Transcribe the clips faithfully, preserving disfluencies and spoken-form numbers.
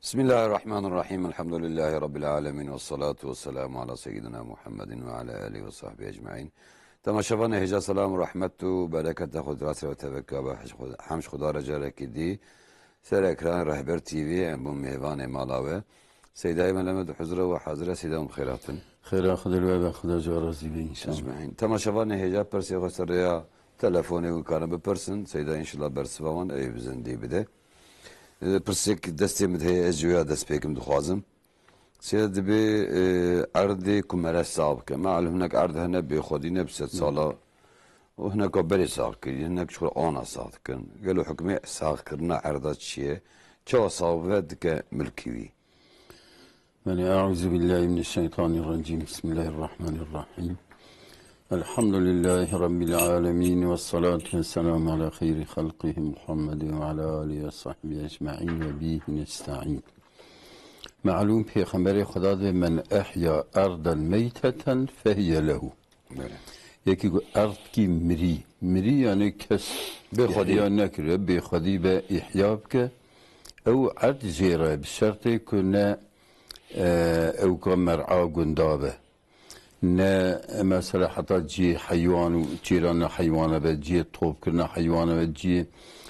Bismillahirrahmanirrahim. Elhamdülillahi Rabbil alemin. Ve salatu ve selamu ala seyyidina Muhammedin ve ala alihi ve sahbihi ecmain. Temaşevanê hêja, selam, rahmet û bereketa xwe di rastî ve teveka be. Hemş Xuda re carekî dî ser ekran Rehber T V em bûn mêvanê mala we. Seydayê me leme di huzura we hazir e. Seyda, em xêr hatin. Xêra Xwedê li we be, Xweda ji we razî be înşallah. Ecmaîn. Temaşevanê hêja pirsê xwe ser rêya telefonê hûn karin bipirsin. Seyda înşallah bersiva wan ê bi zindî bide. E, pirsek destê min de heye, ez ji wê ya dest pê kim dixwazim. Seyda, dibê, e, erdê ku mere sax bike. Meal hinek erd hene bêxwedî ne bi sed sala. Û hineka berê sax kirî, hinek ji xwe ana sax dikin. Gelo hikmê saxkirina erda çi ye? Çawa sax bibe dike milkî wî? Belê, eûzubillahimineşşeytanirrecîm. Bismillahirrahmanirrahîm. Elhamdülillahi Rabbil alemin ve salatu ve selamu ala xeyri halqihi Muhammedin ve ala alihi ve sahbihi ecmaîn ve bihi nestaîn. Me'lûm, Pêxemberê Xweda dibê, "Men ehya erden meyteten fehiye lehu." Belê. Yekî ku erdkî mirî, mirî yani kes bêxwedî ihya nekiriye, bêxwedî be, ihya bike, ew erd jê re bi şertê ku ne, e, ewka mer'a gunda be. Ne, e, mesela heta cihê heywan û çêrana heywana be, cihê topkirina heywana be, cihê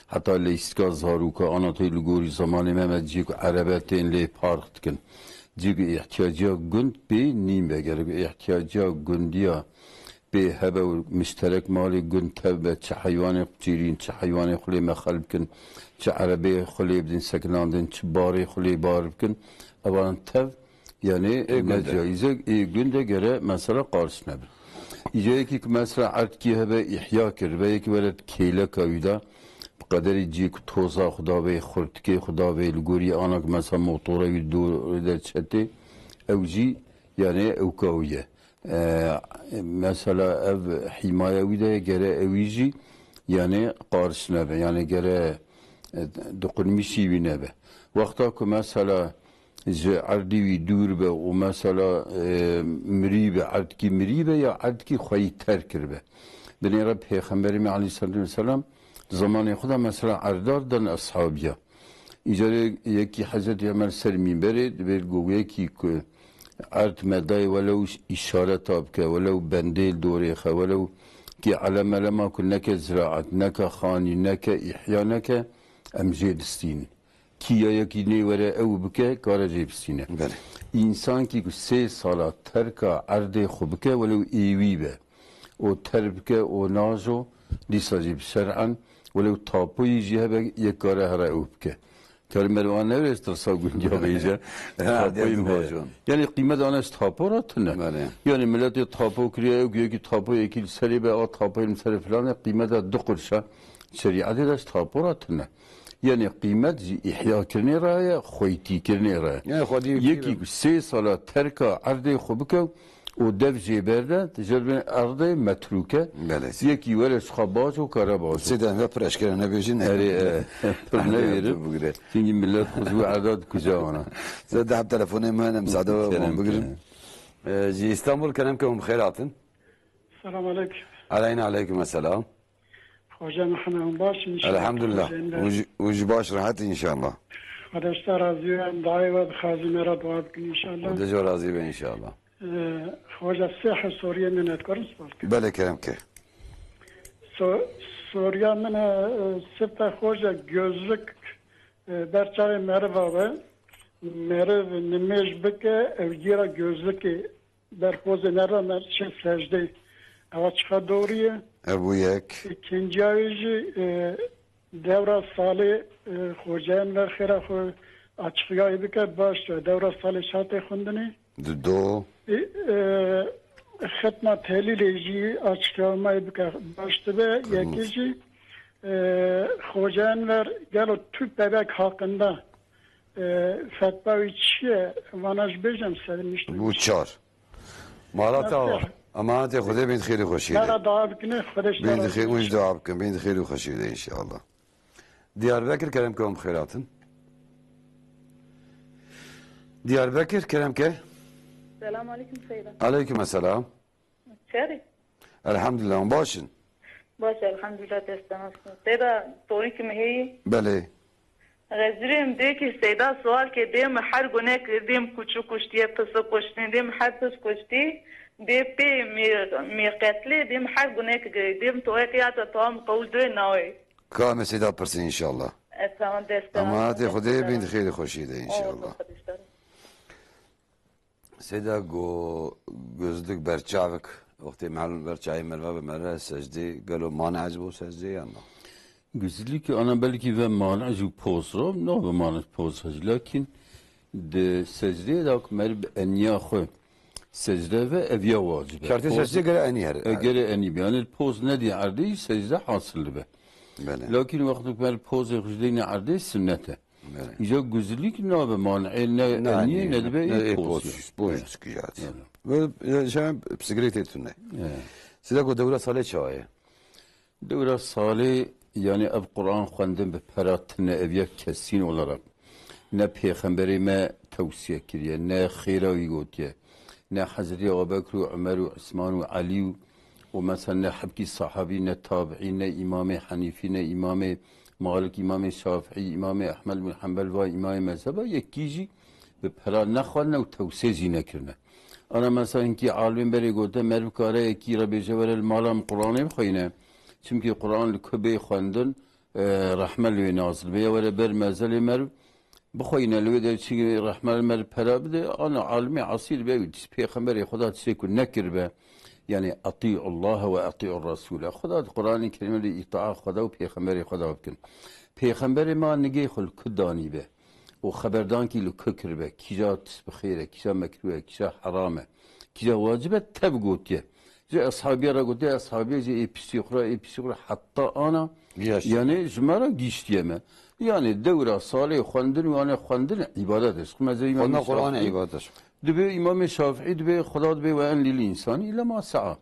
heta leyistika zarûka, ana tê li gorî zemanê me me cihê ku erebe tên lê park dikin. Cihê ku îhtiyaciya gund pê nîn be, gerek îhtiyaciya gundiya pê hebe û mişterek malê gund tev be, çi heywanê xwe çêrîn, çi heywanê xwe lê mexel bikin, çi erebeyê xwe lê bidin sekinandin, çi barê xwe lê bar bikin. Evan tev, yani, ê gund e. Ne caiz e, ê gund e, gere mesela qarş nebin. Îca yekî ku mesela erdkî hebe îhya kiribe, yekî were kêleka wî de, bi qederî cî ku toza xwe dabe, xurtikê xwe dabe, li gorî ana ku mesela motora wî dor de çetê, ew jî, yani, ewka wî ye. E, mesela ev hîmaya wî de gere ewî jî, yani, qarş nebe, yani, gere, e, diqunmişî wî nebe. Wexta ku mesela ji erdî wî dûr be û mesela, e, mirî be, erdkî mirî be ya erdkî xweyî terk kiribe. Binêre Pêxemberê me aleyhisselatu vesselam di zemanê xwe de mesela erdar dan eshabiya. Îcarê yekî Hezretî Emer ser mînberê dibê, got, yekî ku erd me dayê, welew îşareta bike, welew bendê li dorê xe, welew kî elemelema ku neke ziraet, neke xanî, neke îhya neke, em jê distînin. Kî ya yekî nê were ew bike, kare jê bistîne. Belê. Însankî ku sê sala terka erdê xwe bike, welew êwî be, û terk bike û najo, dîsa jî bi şer'en, welew tapoyî jî hebe, yek kare here ew bike. Kare merwan newêst tirsa gundiya bêje. Ha, tapoyî diye heye. Yani qîmet ana ji tapo re tune. Belê. Yani milletê tapo kiriye, ew yekî tapo yekî li serê be, a tapoyê li serê filan e, qîmeta du qurşa şerîetê de ji tapo re tune. Yani qîmet ji îhyakirinê re ye, xweytîkirinê re. Yani xwedî yekî ku sê sala terka erdê xwe bike û dev jê berde, dijerbin erdê metrûke. Belê. Yekî were ji xwe baş û kare baş. Sê de ve pir eşkere nebêjin. Erê, e, pir newêrin. Bigire. Çünkü millet xwe ji wî erda dikuje ana. Zed deheb telefonê me ne, müsaade ve Kerem, bigirin. Kerem. E, ji İstanbul kerem ke hûn bi xêr hatin. Selam aleyküm. Aleyna aleyküm selam. Xoca Mihemed, hûn baş in inşallah. Elhamdülillah. Xoca Ender. Hûn jî, hûn jî baş, rehet in inşallah. Xwedê ji te razî be, em dayê we dixwazin, me re dua bikin inşallah. Xwedê ji we razî be inşallah. Ee, Xoca, sê heb soriyê min e, dikarim spas bikim? Belê, kerem ke. So-, soriya min e, e, sifte Xoca, gözlük, e, ber çavê meriva be, meriv nimêj bike, ew gîra gözlükê ber pozê nerda me çi secdeyê. Ewa çiqa doğru ye? Ev bû yek. İkinciya wê jî, e, dewra salê, e, xocayên me xêra xwe açıqiyayê bike, baş e. Dewra salê çawa tê xwendinê? Di do. E, e, xitma telîlê jî açıklamayê bike, baş dibe. Yekê jî, e, xocayên me gelo tüp bebek hakkında, e, fetwa wî çi ye? Vana jî bêjin, sevinmiştim. Bû çar. Mala te ava. Emanetê Xwedê, bên xêr û xweşî de. Sera dua bikine, Xwedê sera. Bên xêr, hûn jî dua bikin, bên xêr û xweşî de inşallah. Diyarbekir, kerem ke hûn bi xêr hatin. Diyarbekir, kerem ke. Selam aleyküm Seyda. Aleyküm selam. Çeri? Elhamdülillah, hûn baş in. Baş, elhamdülillah, dest te nas. Seyda, torî ki mi heyî? Belê. Xezirê em dê ki Seyda sual ke dê mi her gunek dê mi kuçu kuştiye, pisi kuştî, dê mi her pis kuştî, dê pê mi, mi qetlê, dê mi her gunek dê mi toyek ya te tamam qewul dê nawê. Ka me Seyda pirsin inşallah. E, tamam, dest Ama tamam, hatê dest Xwedê tamam. Bin xêrê xweşî de inşallah. Oldu, Xwedê. Seyda go gözlük berçavik wextê mehel berçavê merve bi mere secdê gelo mane ecbo secdê yan na? Gözlük ana belkî ve mane ji poz ro, no ve mane poz hec. Lakin di secdê da ku mer bi eniya xwe secde ve eviya wacib e. Şartê Poz- secdê gere enî her. E, gere enî bi. Yani poz nedî erdê secde hasil be. Belê. Lakin wextê ku mer pozê xwe ji dêne erdê sünnet e. Belê. Îca guzlîk nabe manê ne Ne eniyê, eniyê, ne dibe ne ê ê poz. Poz, poz Evet. Çikî jat. Evet. Ve, e, şey, psikrê tê tune. Evet. Sida ku dewra salê çawa ye? Dewra salê, yani ev Quran xwendin bi pera tine, ev yek kesin olarak ne pêxemberê me tewsiye kiriye, ne xêra wî gotiye, ne Hezretî Ebubekir û Umer û Usman û Elî û, û mesela ne hebkî sahabî, ne tabiî, ne Îmamê Henîfî, ne Îmamê Malik, Îmamê Şafîî, Îmamê Ehmed bin Henbel, va îmamê mezheba yekî jî bi pera nexwendine û tewsê jî nekirine. Ana mesela hinkî alimên berê gote, meriv kare yekî re bêje were li mala min Quranê bixweyne. Çimkî Quran li ku bê xwendin, e, rehme li wê nazil bê. Ya were ber mezelê meriv bixweyne, li wê de çi rehme li meriv pera bide. Ana alimê esîr be wî tişt pêxemberê Xweda tiştê ku nekiribe. Yani, "Eti'ullaha ve eti'ur Resûle." Xweda di Quranê Kerîmê de îtaa Xweda û pêxemberê Xweda bikin. Pêxemberê me nigê xwe li ku danî be û xeberdankî li ku kiribe, kîja tişt bi xêr e, kîja mekrûh e, kîja heram e, kîja wacib e, tev gotiye. Ji eshabiya re gotiye, eshabiya jî ê piştî xwe re, ê piştî xwe re heta ana, Yaş. Yani ji me re gîştiye me. Yani dewra salê xwendin û ane xwendin îbadet e. Xwendina Qur'anê îbadet e. Dibê Îmamê Şafîî dibê Xweda dibê ve en lil insani illa ma sa'a.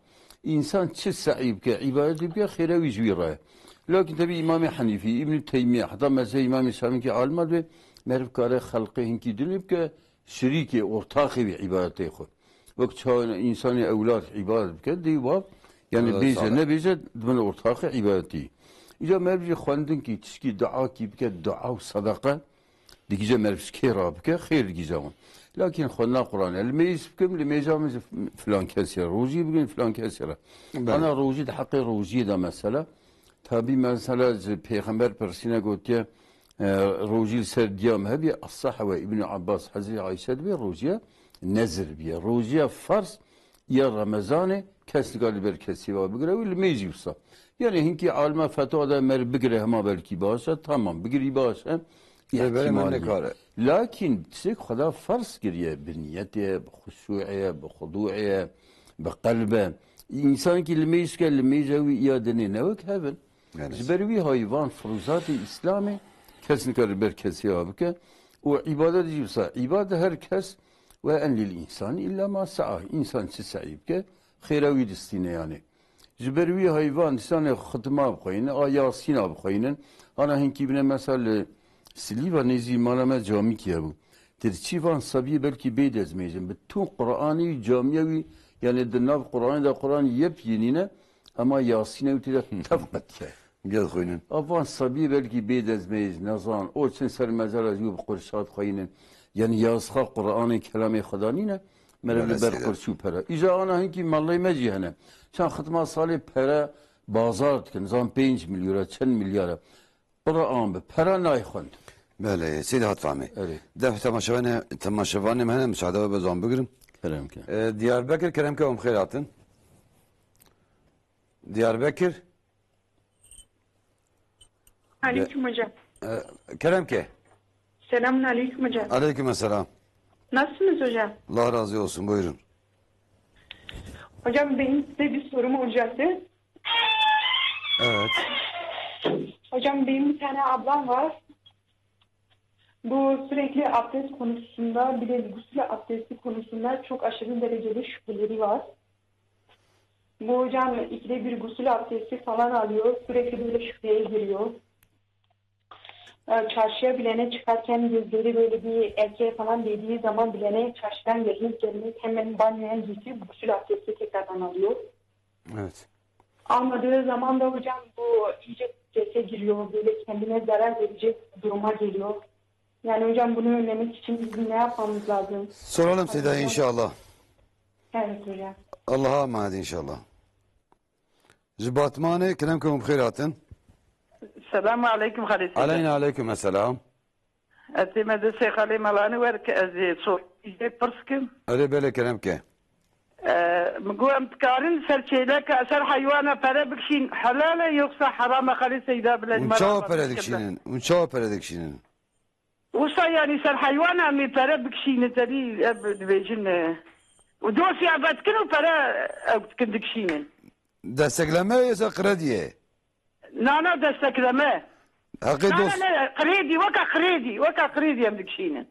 Însan çi se'î bike, îbadetî bike, xêra wî ji wî re ye. Lakin tebî Îmamê Henîfî, Îbnî Teymîye, heta mezhebê Îmamê Şafîî kî alima dibê meriv kare xelqê hinkî din bike, şirîkê, ortaxê wî îbadetê xwe. Wek çawa însanê ewlad îbadet bike, dê bav, yani Evet, bêje, salih. Nebêje, dibin ortaxê îbadetî. Îca meriv jî xwendinkî, tişkî, duakî bike, dua û sedeqe, Digîje meriv ji kê re bike, xêr digîje wan. Lakin xwendina Quranê, li mêz bikim, li mêja min ji filan kesê re, rojî bigirin filan kesê re. Belê. Ana rojî di heqê rojiyê de mesela. Tabî mesela ji pêxember pirsîne gotiye, e, rojî li ser diya me hebî, esah we Îbnî Abbas, Hezretî Ayşe dibê rojiye nezir biye. Rojiye farz, Ya Remezanê kes nikare li ber kesê ve bigire, wî li mêjî wisa. Yani hinkî alime fetwa de mer bigire hema belkî baş e, tamam, bigirî baş e, Lê berê me ihtimal ye. Nikare. Lakin tiştek Xweda ferz kiriye, bi niyetê ye, bi xuşûê ye, bi xudûê ye, bi qelb e. Însankî li mêj ke li mêja wî ya dinê ne wek hevin. Yani. Ji ber wî hayvan firuzatê Îslamê kes nikare li ber kesê ve bike û îbadet jî wisa. Îbadet her kes Ve en lil însanî îlla ma sea. Însan çi se'î bike, xêra wî distîne yanî. Ji ber wî heyvan dîsanê xitima bixweynin, a Yasîna bixweynin. Ana hinkî bine mesela li Silîva nêzî mala me camîkî hebû. Ti diçî van sebiyê belkî bê dezmêjin. Bi tûn Quranî wî camiya wî, yanî di nav Quranê de Quran yepyênî ne, hema Yasîne wî tê de tev qetiye. Gel xwînin. A van sebiyê belkî bê dezmêj, nezan, o çin ser mezara jî bi qurşat xweynin. Yanî yazxa Quranê kelamê Xweda nîne, mere li ber qurş û pere. Îja ana hinkî mallê me jî hene. Çend xitma salê pere bazar dikin, zan pênc milyara, çend milyara. Quran bi pera nayê xwend. Belê, sê de hat famê. Erê. Def temaşevanê, temaşevanê me hene, müsaade be zan bigirim. Kerem ke. E, Diyarbekir, kerem ke, em xêr hatin. Diyarbekir. Aleyküm hocam. E, kerem ke. Selamun aleyküm hocam. Aleyküm selam. Nasılsınız hocam? Allah razı olsun, buyurun. Hocam benim size bir sorum olacaktı. Evet. Hocam benim bir tane ablam var. Bu sürekli abdest konusunda, bir de gusül abdesti konusunda çok aşırı derecede şüpheleri var. Bu hocam ikide bir gusül abdesti falan alıyor. Sürekli böyle şüpheye giriyor. Ee, Çarşıya bilene çıkarken gözleri böyle bir erkeğe falan değdiği zaman bilene çarşıdan gelmek gelmek hemen banyoya girip gusül abdesti tekrardan alıyor. Evet. Almadığı zaman da hocam bu iyice strese giriyor, böyle kendine zarar verecek duruma geliyor. Yani hocam, bunu önlemek için bizim ne yapmamız lazım? Soralım Seyda inşallah. Evet hocam. Allah'a emanet inşallah. Ji Batmanê, kerem ke hûn bi xêr hatin. Selamu aleykum xalê Seyda. Aleyna aleykum esselam. Ez tême destê xalê Melanî wer ke ez ê sorî jê pirs kim. Erê belê kerem ke. E, min got em dikarin ser çêleka, ser heywana pere bikişîn, helal e yoksa heram e xalê Seyda bile? Hûn çawa pere dikişînin? Hûn çawa pere dikişînin? Wisa yanî ser heywana em ê pere bikişînin, tedî ev dibêjin, e, û dosya vedikin û pere ew dikin dikişînin. Destekleme ya kredî ye? Na, na, destekleme. Heqê Na, na, dost- ne, kredî, weka kredî, weka kredî em dikişînin.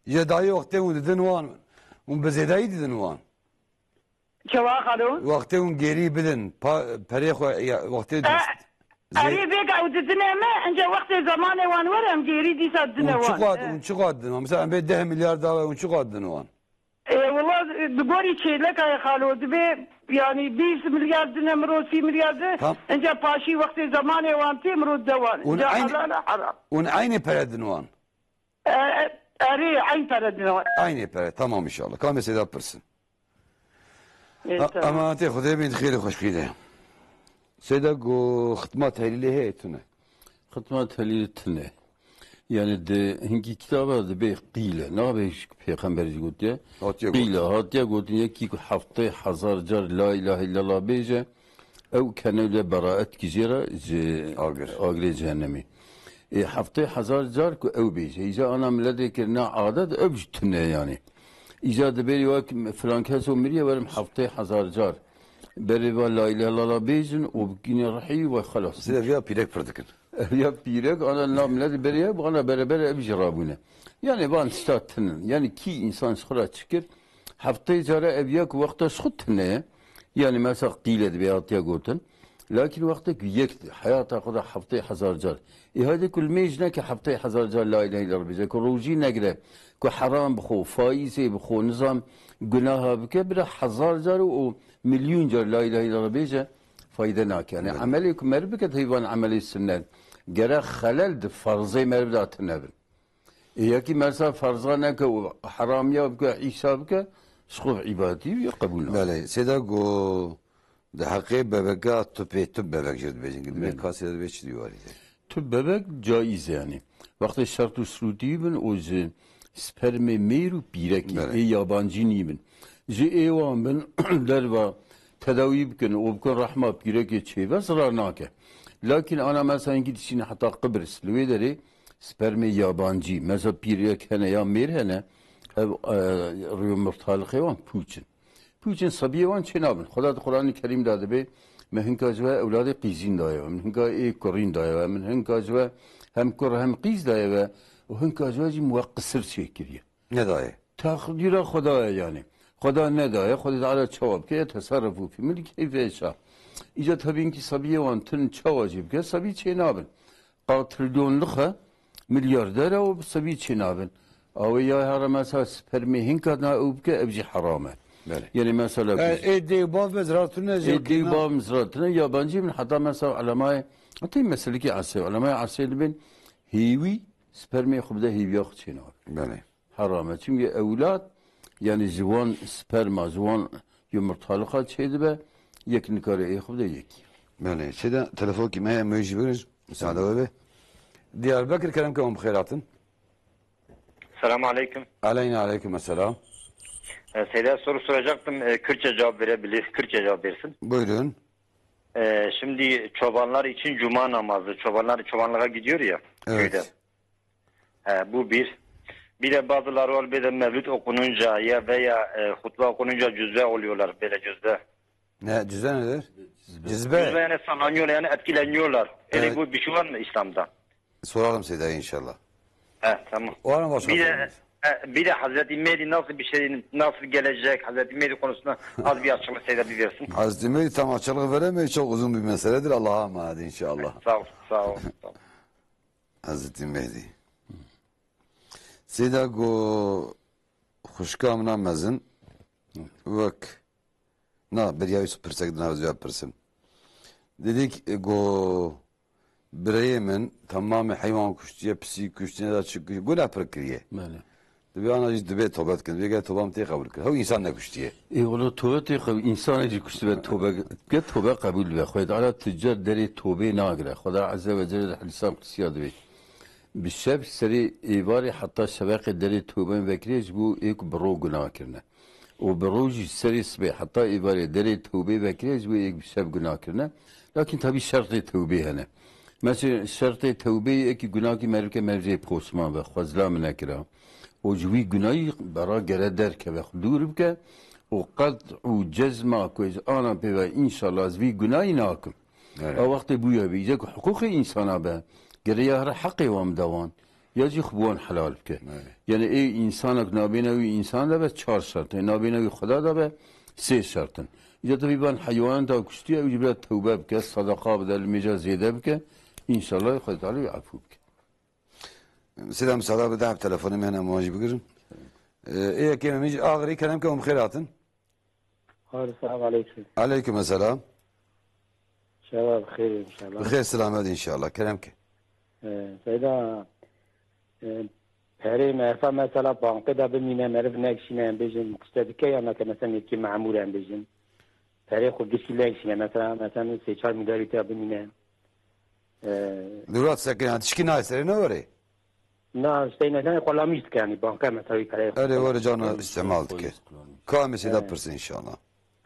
Yê dayê wextê hûn didin wan, hûn bi zêdayî didin wan. Çawa xalo? Wextê hûn gêrî bidin, pa-, perê xwe, ya, wextê E, dest-, zê- Erê vêga ew didine me, ince wextê zemanê wan were em gêrî dîsa didine Hûn wan. çiqat, E. hûn çiqat didin wan? Mesela em bê deh milyar dawe, hûn çiqat didin wan? E, wela, bi gorî çêlekayê xalo dibê, yanî bîst milyar dine miro, sî milyar de, Tam. ince paşî wextê zemanê wan tê miro de wan. Hûn Ince eynî, helal e, heram. hûn eynî pere din wan? E, e, erê, eyn pere din wan. Eynî pere, tamam inşallah. Kamê Seyda pirsin. E, A-, tamam. Emanetê Xwedê bin, xêr û xweşkî de. Seyda go xitma tehlîlê heye tune. Xitma tehlîlê tune. Yani di hinkî kitaba dibê qîle. Nabê ji pêxemberî jî gotiye. Hatiye Qîle gotin. Hatiye gotin, yekî ku heftê hezar car la ilahe illallah bêje, ew kene wile beraet ki jê re ji Agir. agirê cehennemî. Ê, heftê hezar car ku ew bêje. Îca ana miletê kirina adet, ew jî tune yani. Îca dibêrî wek filan keso miriye, werim heftê hezar car berê va la ilahe illallah bêjin û bikîne rihî ve xelas. Sê de viya pîrek pir dikin. Ev ya pîrek, ana na milet berê, ana bereber ev jî rabûne. Yani van tişta tinin. Yani kî însan ji xwe re çi kir, heftê care ev ya ku wexta ji xwe tine ye. Yani mesela qîle dibe hatiye gotin. Lakin wextek yek heyata xwe de heftê hezar car. Ê hayde ku limêj neke heftê hezar car la ilahe illallah bêje. Ku rojî negire, ku heram bixwe, faîzê bixwe, nizam gunaha bike, bira hezar car û milyûn car la ilahe illallah bêje, fayde nake. Yani Belê. emelê ku meriv bike, teyvan emelê sinnet. Gere xelel di ferzê meriv de tine bin. Ê yekî mesela ferza neke û heramiya bike, îsa bike, ji xwe îbadetî ya qebûl nake. Belê, Seyda go di heqê bebeka tupê, tup bebek jê dibêjin. Belê. Dibê kasê dibê çi dîwarî de. Tup bebek caiz e yani. Wextê şert û şirûtî bin û ji spermê mêr û pîrekê, Belê. ê yabancî nîbin. Ji ê wan bin derva tedawî bikin û bikin rehma pîrekê çêve, zirar nake. Lakin ana mesela hinkî dişîne heta Qibris, li wê derê spermê yabancî, mesela pîrek hene ya mêr hene, ev, e, riyomurtalixê wan pûç in. Pûçên sebiyê wan çênabin. Xweda di Quranê Kerîm de dibê, min hinka ji we ewladê qîzîn daye we, min hinka ê kurîn daye we, min hinka ji we hem kur hem qîz daye we û hinka ji we jî min we qisir çêkiriye. Nedaye. Teqdîra Xweda ye yani. Xweda nedaye, Xwedê Teala çawa bike, yeteserrefu fî milkî keyfe yeşa. Îca tevînkî sebiyê wan tin çawa jî bike, sebî çênabin. Qa trilyon lixe, milyarder e û bi sebî çênabin. Awê ya here mesela spermê hinka na ew bike, ev jî heram e. Belê. Yani mesela E, ku ê dê û bav me zirar tune, ê dê û bav me zirar tune, yabancî bin, heta mesela ulemayê, heta meselikî ersê, ulemayê ersê dibin, hêwî spermê xwe bide hêwiya xwe çênabe. Belê. Heram e. Çünkü ewlad, yani ji wan sperma, ji wan yumurtalixa çêdibe, yek nikare ê xwe bide yekî. Belê. Seyda, telefonkî me heye, em wê jî bigirin. Müsaade we be. Diyarbakır, kerem ke hûn bi xêr hatin. Selamun aleyküm. Aleyna aleyküm esselam. E, Seyda, soru soracaktım. E, Kürtçe cevap verebilir. Kürtçe cevap versin. Buyurun. E, şimdi çobanlar için cuma namazı. Çobanlar çobanlığa gidiyor ya Evet. köyde. He, bu bir. Bir de bazıları var, bir de mevlüt okununca ya veya, e, hutbe okununca cüzbe oluyorlar, böyle cüzbe. Ne, cüzbe nedir? Cüzbe. Cüzbe yani sallanıyorlar, yani etkileniyorlar. Öyle Evet. bu bir şey var mı İslam'da? Soralım Seyda inşallah. He, tamam. O an başka Bir de, sorumuz. e, bir de Hazreti Mehdi nasıl bir şey, nasıl gelecek? Hazreti Mehdi konusunda az bir açıklık Seyda bir versin. Hazreti Mehdi tam açıklık veremiyor. Çok uzun bir meseledir. Allah'a emanet inşallah. Sağ ol, sağ ol. Sağ ol. Hazreti Mehdi. Seyda go xwişka min a mezin wek na beriya wî pirsek dina ez ya pirsim. Dedik, e, go Birayê min temamê heywan kuştiye, pisî kuştiye, da çi kuştiye, guneh pir kiriye. Belê. Divê ana jî divê tobe dikin. Divê gel toba min tê qebul kir. Hew însan nekuştiye. Ê wele tobe tê qebul. Însanê jî kuştibe tobe ke tobe qebul be. Xwedê Teala tu car derê tobê nagire. Xweda Azze ve Celle di hedîsa qudsiya divê. Bi şev serê êvarê heta şeveqê derê tobê vekirê ji bo ê ku bi ro gunah kirine. Û bi rojî serê sibê heta êvarê derê tewbê vekirê ji bo yek bi şev gunah kirine. Lakin tabî şertê tewbê hene. Mesela şertê tewbê yekî gunahkî merivke merivê poşman ve xwezla min nekira. Û ji wî gunahî bera gere derkeve, xwe dûr bike û qet û cezma ku ez ana pê ve înşallah ez vî gunahî nakim. Evet. A wextê bûye bî, îca ku hiqûqê însana be, gere ya here heqê wan bide wan, ya jî xwe bi wan helal bike. Evet. Yani ê însanek nabêne wî însan de be çar şert e, nabêne wî Xweda de be sê şert in. Îca tu vî van heywanan da kuştiye, ew jî bira tewbe bike, sadaqa bide, limêja zêde bike, înşallah Xwedê Teala wî efû bike. Sida misada bide, ev telefonê me hene, wan jî bigirin. Ee, ê yekê me jî axirî kerem ke hûn bi xêr hatin. Alo, selamu aleyküm. Aleyküm selam. Şeva bi xêr inşallah. Bi xêr selamet inşallah. Kerem ke. Ee, Seyda, e, perê merfa mesela bankê de bimîne, meriv nekişîne, em bêjin, tişte dike ya nake, mesela yekî memûr em bêjin. Perê xwe gişî nekişîne, mesela, mesela sê çar mîlyarî te bimîne. Ee, Li wir tiştekî, ha, tişkî nayê serê ne were? Na, işte ne, ne, kolamîş dike, yani, banka mesela wî perê. Erê, were cana îstîmal dike. Ka em ê sêda pirsin inşallah.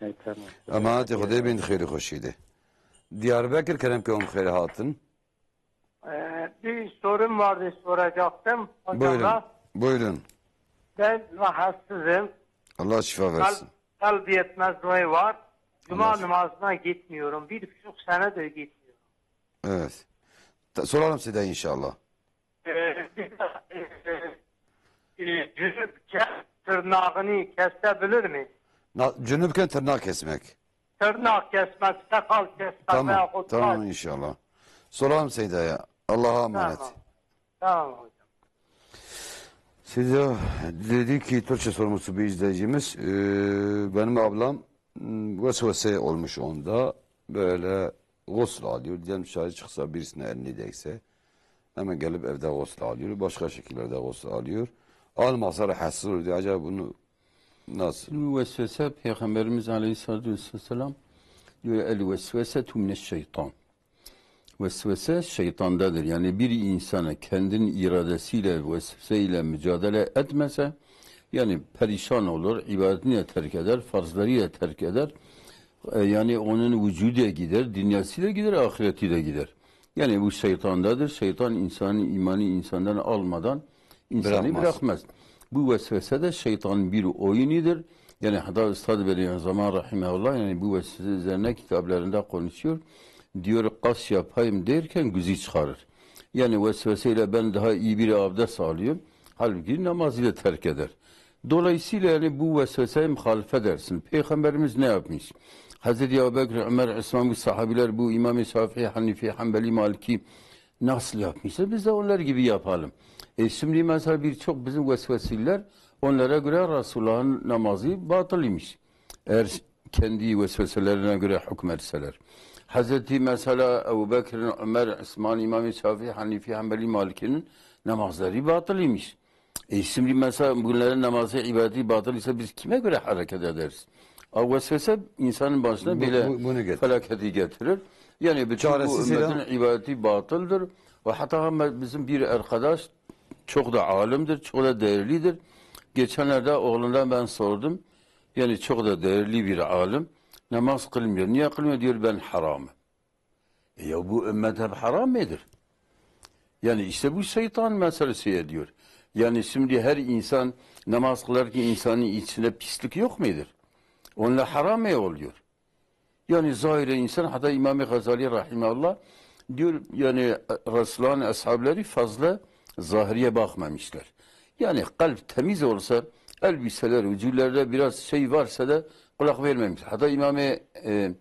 Evet, tamam. Emanetê Xwedê bin, xêr û xweşî de. Diyarbekir, kerem ke hûn bi xêr hatin. Ee, bir sorum vardı, soracaktım hocama. Buyurun. Buyurun. Ben rahatsızım. Allah şifa versin. Kalp, kalp yetmezliği var. Cuma namazına gitmiyorum. Bir buçuk senedir gitmiyorum. Evet. Ta-, soralım size inşallah. Ee, bir de, e, e, e, cünüpken tırnağını kesebilir mi? Na-, cünüpken tırnak kesmek. Tırnak kesmek, sakal kesmek. Tamam, veyahut tamam saç. İnşallah. Soralım Seyda'ya. Allah'a emanet. Tamam. Tamam hocam. Seyda dedi ki, Türkçe sorması bir izleyicimiz, e, benim ablam, m, vesvese olmuş onda. Böyle gusül alıyor. Diyelim dışarı çıksa, birisine elini değse, hemen gelip evde gusül alıyor. Başka şekillerde gusül alıyor. Almasa rahatsız olur diye. Acaba bunu nasıl? Şimdi vesvese Peygamberimiz Aleyhisselatü Vesselam diyor, "El vesvesetu mineşşeytan." Vesvese şeytandadır. Yani bir insana kendin iradesiyle vesvese ile mücadele etmese, yani perişan olur, ibadetini de terk eder, farzları da terk eder. E, yani onun vücudu da gider, dünyası da gider, ahireti de gider. Yani bu şeytandadır. Şeytan insanın imanı insandan almadan insanı bırakmaz. Bırakmaz. Bu vesvese de şeytanın bir oyunudur. Yani hatta Üstad Bediüzzaman Rahimehullah yani bu vesvese üzerine kitaplarında konuşuyor. Diyor, "Kas yapayım derken gücü çıkarır." Yani vesveseyle ben daha iyi bir abdest alıyorum. Halbuki namazı da terk eder. Dolayısıyla yani bu vesveseye muhalefet edersin. Peygamberimiz ne yapmış? Hazreti Ebu Bekir, Ömer, Osman, bu sahabiler, bu İmam-ı Şafii, Hanifi, Hanbeli, Maliki nasıl yapmışsa biz de onlar gibi yapalım. E şimdi mesela birçok bizim vesvesiler onlara göre Resulullah'ın namazı batıl imiş. Eğer kendi vesveselerine göre hükmetseler. Hazreti mesela Ebu Bekir'in, Ömer, Osman, İmam-ı Şafii, Hanifi, Hanbeli, Maliki'nin namazları batıl imiş. E şimdi mesela bunların namazı, ibadeti batıl ise biz kime göre hareket ederiz? A vesvese insanın başına Bu, böyle bu, bunu getir. Felaketi getirir. Yani bütün bu Çaresi silah. Ümmetin ibadeti batıldır. Ve hatta hem bizim bir arkadaş çok da alimdir, çok da değerlidir. Geçenlerde oğlundan ben sordum. Yani çok da değerli bir alim. Namaz kılmıyor. Niye kılmıyor? Diyor, "Ben haramım." E ya bu ümmet hep haram mıdır? Yani işte bu şeytan meselesi ediyor. Yani şimdi her insan namaz kılarken insanın içine pislik yok mudur? Onunla haram mı oluyor? Yani zahire insan, hatta İmam-ı Gazali Rahimahullah diyor, yani Resulullah'ın ashabları fazla zahiriye bakmamışlar. Yani kalp temiz olsa, elbiseler, vücutlarda biraz şey varsa da kulak vermemiş. Hatta İmam-ı, e,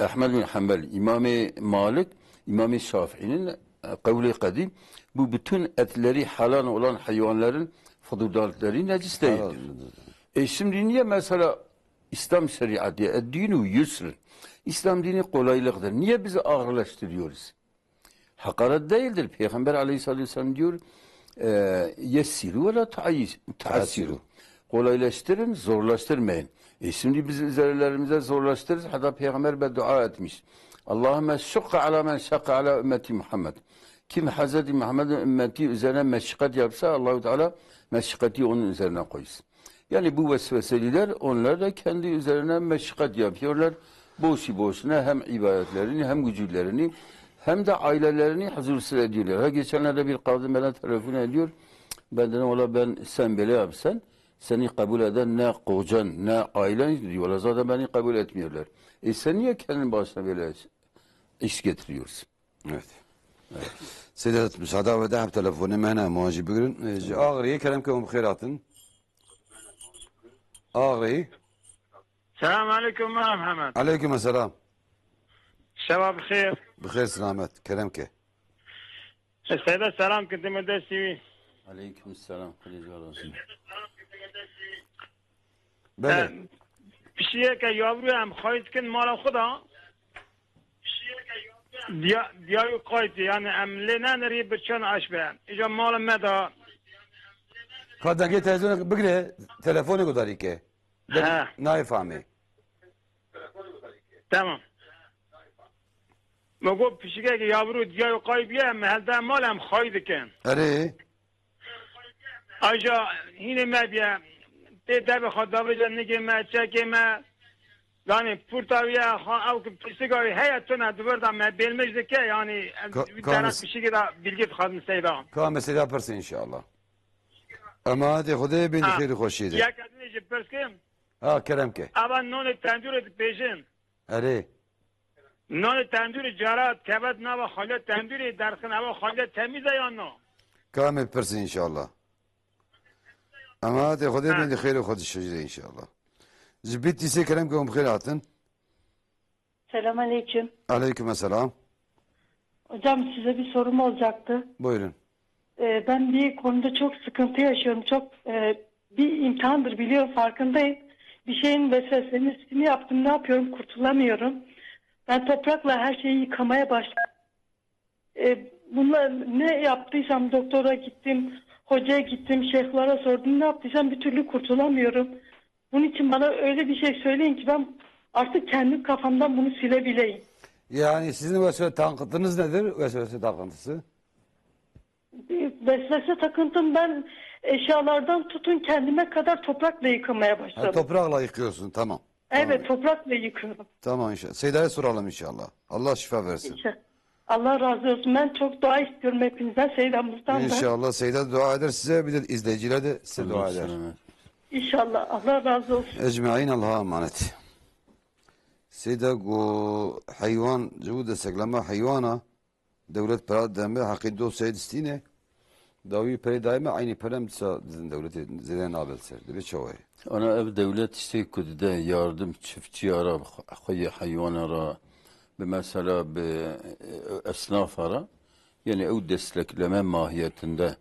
Ahmed bin Hanbel, İmam-ı Malik, İmam-ı Şafii'nin, e, kavli kadim, bu bütün etleri halal olan hayvanların fıdırdatları necis değildir. Halal. E şimdi niye mesela İslam şeriatı, "Eddinu yusrun." İslam dini kolaylıktır. Niye bizi ağırlaştırıyoruz? Hakaret değildir. Peygamber aleyhissalatu vesselam diyor, e, "Yessiru ve la tuayyiz-, tuassiru." Tuassiru. Kolaylaştırın, zorlaştırmayın. E, şimdi biz üzerlerimize zorlaştırırız. Hatta Peygamber beddua etmiş. "Allahümme şukka ala men şakka ala ümmeti Muhammed." Kim Hazreti Muhammed'in ümmeti üzerine meşakkat yapsa, Allahu Teala meşakkati onun üzerine koysun. Yani bu vesveseliler, onlar da kendi üzerine meşakkat yapıyorlar. Boşu boşuna hem ibadetlerini, hem gücülerini, hem de ailelerini huzursuz ediyorlar. Ha, geçenlerde bir kadın bana telefon ediyor. Ben dedim, "Valla ben, sen böyle yapsan, seni kabul eden ne kocan, ne ailen," diyor. "Valla zaten beni kabul etmiyorlar." E, sen niye kendin başına böyle iş getiriyorsun? Evet. Sedat, müsaade ve de hep telefonu mene muacı bugün. E, Ağrı'yı kerem ke um xeyratın. Ağrı'yı. Selam aleyküm, Mehmet. Aleyküm selam. Şeva bixêr. Bixêr selamet. Kerem ke. Seyda selam ki dime destî wî. Aleyküm selam. Xwedê ji we razî. Belê. Em, pişiyeke yavrû em xayî dikin mala xwe da. Diya-, diyayû qaytî, yani em lê nenirî birçan aş be. Îca mala me da. Ka dengê televizyonê bigire, telefonê gudarî ke. He. Nayê famê. Tamam. Me got pişikeke yavrû diya û qayb ye, me helde mal em xayî dikin. Erê. Aja hînê me biye, tê devê xwe davêje nigê me, çekê me, yani purta wî ye, ha, ew ki pişika wî heye tune di vir de me bêlmej dike, yani em Ka-, wî ka tera mes-, pişikê de bilgi dixwazin seyda. Ka mesele pirsî inşallah. Emanetê Xwedê bên Ha. xêr û xweşiyê de. Yek ez nê ji pirs kim? Ha, kerem ke. Ava nonê tendûrê dipêjin. Erê. Nonê tendûrê cara keve di nava xalya tendûrê derxin, eva xalya temîz e yan na? Ka em ê pirsî inşallah. Emanetê Xwedê Ha. bên xêr û xweşiyê de inşallah. Ji Bitlisê kerem ke hûn bi xêr hatin. Selamünaleyküm. Aleyküm selam. Hocam, size bir sorum olacaktı. Buyurun. Ee, ben bir konuda çok sıkıntı yaşıyorum. Çok, e, bir imtihandır biliyorum, farkındayım. Bir şeyin vesvesesini yaptım, ne yapıyorum, kurtulamıyorum. Ben toprakla her şeyi yıkamaya başladım. E, bunlar ne yaptıysam, doktora gittim, hocaya gittim, şeyhlere sordum, ne yaptıysam bir türlü kurtulamıyorum. Bunun için bana öyle bir şey söyleyin ki ben artık kendi kafamdan bunu silebileyim. Yani sizin vesvese takıntınız nedir? Vesvese takıntısı? Bir vesvese takıntım, ben eşyalardan tutun kendime kadar toprakla yıkamaya Ha, başladım. toprakla yıkıyorsun, tamam. Evet, Tamam. toprakla yıkıyorum. Tamam inşallah. Seyda'ya soralım inşallah. Allah şifa versin. İnşallah. Allah razı olsun. Ben çok dua istiyorum hepinizden. Seyda Muhtar'dan. İnşallah Seyda dua eder size, bir de izleyiciler de size dua eder. Selamet. İnşallah. Allah razı olsun. Ecmaîn, Allah'a emanet. Seyda go heywan, ji bo destekleme heywana, dewlet pera deme, heqê dosyayê distîne. Dawî perê dayê me, eynî perem disa didin dewletê, zêde nabe li ser. Dibê çawa ye? Ana ev dewlet tiştê ku dide yardim çiftçiya ra, xwe yê heywana ra, bi mesela bi, e, esnafa ra, yani ew destekleme mahiyetinde.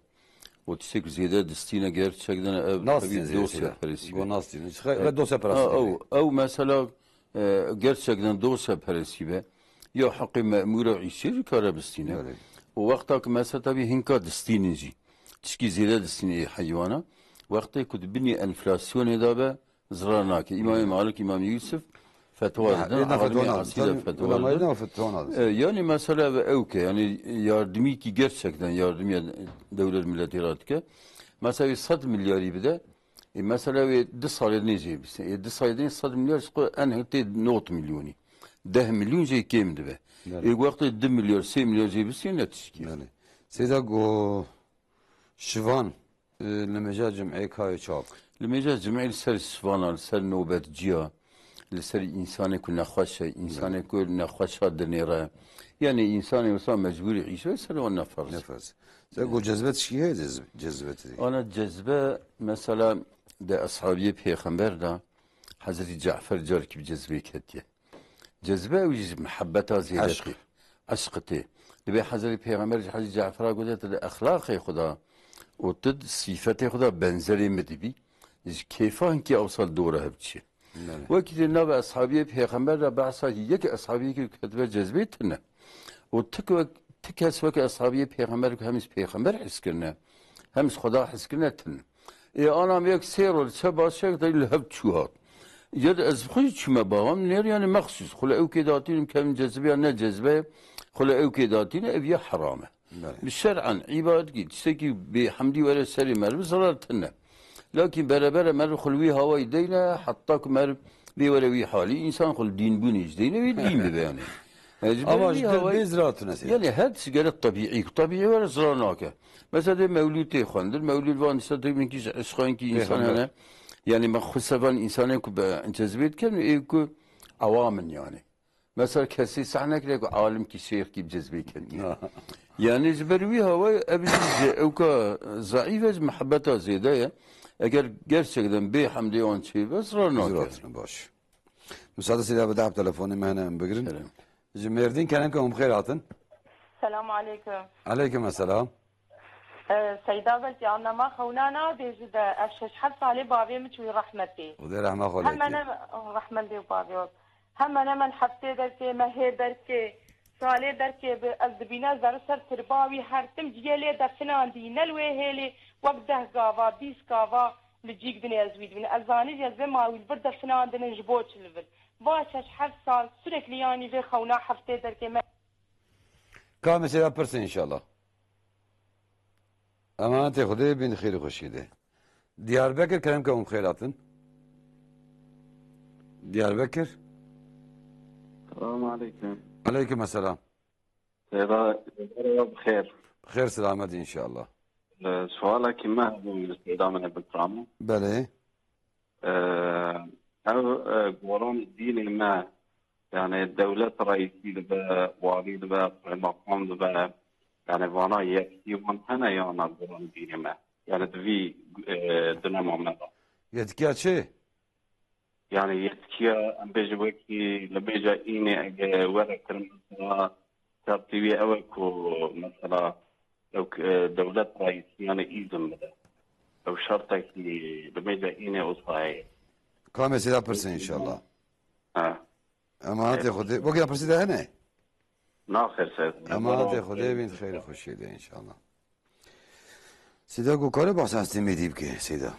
O tiştê ku zêde distîne gerçekten ev Nas tevî diyecek dosya şeyler. peresi Bu be. nas diyecek. Ve dosya Ha, peresi ew, gibi. ew mesela, e, gerçekten dosya peresi be. Ya heqê memûra îşçi jî kare bistîne. Öyle. O wexta ki mesela tabii hinka distînin jî. Tişkî zêde distîne ê heywana. Wextê ku di binî enflasyonê de be, zirar nake. Îmamê Malik, Îmamê Yusuf fetwa Ya, didin, êna alimê fetwa esî de nadin. fetwa Ulemayê didin. de fetwa nadin. E, yani mesela ve ew ke, yani yardımî ki gerçekten yardımî dewlet milletê ra dike. Mesela bir sed milyarî bide, e, mesela ve di salê dinê jê bise. E, di salê dinê sed milyar ji xwe en hintê not milyonî. Deh milyon jê kêm dibe. Belê. E, wextê di milyar, sê milyar jê bise ne tişkî. Belê. Seyda go Şivan, e, li mêja cimê kayê çap. Li mêja cimê li ser şivana, li ser nobetciya, li ser însanê ku nexweş e, însanê Belê. ku nexweşa dinêre. Yani însanê wisa mecbûrî îşe ser wan neferz. Neferz. Sen go cezbe tişkî heye cezbe, cezbe tê. Ana cezbe mesela de eshabiyê pêxember de Hezretî Cafer carkî bi cezbê ketiye. Cezbe ew jî ji mihebeta zêde Eşq. tê. Eşq tê. Dibê Hezretî Pêxember ji Hezretî Cafer'a gote, "Tu di exlaqê xwe de û tu di sîfetê xwe de benzerê min dibî, ji kêfa hinkî ewsal dora hev çi." Belê. Wekî tê nava eshabiyê Pêxember de behsa yek eshabiyekî ketibe cezbê tune. Û tu ku wek Ti kes weke eshabiyê pêxember ku hem ji pêxember hez kirine, hem ji Xweda hez kirine tune. Ê ana yek sê roj çe baş çek de li hev çû hat. Ya de ez bi xwe jî çûme baxam, nêr yani mexsûs. Xule ew kê datînim kevin cezbe ya ne cezbe, xule ew kê datîne ev ya heram e. Belê. Bi şer'an, îbadetkî, tiştekî bêhemdî were serê meriv zirar tune. Lakin berebere meriv xul wî hawayî deyne, heta ku meriv bê were wî halî, însan xul dînbûnê ji deyne, wî dîn bibe yani. E, ji ber Ama wî ji dil hawayî bê zirar tune sê. Yani her tişt gerek tebîî, ku tebîî were zirar nake. Mesela dê mewlûd tê xwendin, mewlûd van işte dê minkî ji eşqankî însan Pêxember. hene. Yani me xwe sevan însanê ku be cezbê dikin, ê ku awam in yani. Mesela kesî sehne kire ku alimkî şêxkî bi cezbê kevî. Na. Yani ji ber wî hawayê ev jî ji ewka zeîf e, ji mihebeta zêde ye. Eger gerçekten bê hemdê wan çê be, zirar nake. Zirar tune, baş. Müsaade seyda bide, telefonê me hene em bigirin. Kerem. Ji Mêrdîn kerem ke hûn bi xêr hatin. Selam aleyküm. Aleyküm selam. Ee, Seyda belkî anlama xewna nabêji de ev şeş heft salê bavê min çûyî rehmetê. Xwedê rehma xwe lê Heme kê. ne rehmendê û bavê ol. Heme ne men heftê derkê, me hê derkê, salê derkê bi ez dibîne zerri ser tirba wî her tim ciyê lê definandî, ne li wê hêlê wek deh gava, bîst gava li cîk dinê ez wî dibîne. Ez zanî jî ez vê ma wî li vir definandinin ji bo çi li vir. Va şeş heft sal sürekli yanî vê xewna heftê derkê me Ka mesela pirse inşallah. Emanetê Xwedê bin xêr û xweşiyê de. Diyarbekir kerem ke hûn xêr hatin. Diyarbekir. Selamun aleyküm. Aleyküm selam. Seyda, Seyda bi xêr. Xêr selamet inşallah. Ee, sualekî me hebû li Seyda min bikiramin. Belê. Ee, ev, e, goran dînê me, yani dewlet reîsî dibe, walî dibe, qeymeqam dibe, yani vana yetkî wan hene ya na goran dînê me? Yani di vî, e, dinema me de. Yetkiya çi? Yani yetkiya, em bêjin wekî li mêja înê ege were kirin mesela, şertî wî ew e ku mesela ew, e, dewlet reîsî yani îzin bide. Ew şertekî li mêja înê wisa heye. Ka mesela pirse inşallah. Ha. Emanetê Xwedê. Wekî pirsî de hene? Naxir ser. Emanetê Xwedê bin xeyr û xweşiyê de inşallah. Seyda ku kare bahsa Hezretî Mêdî bike, Seyda.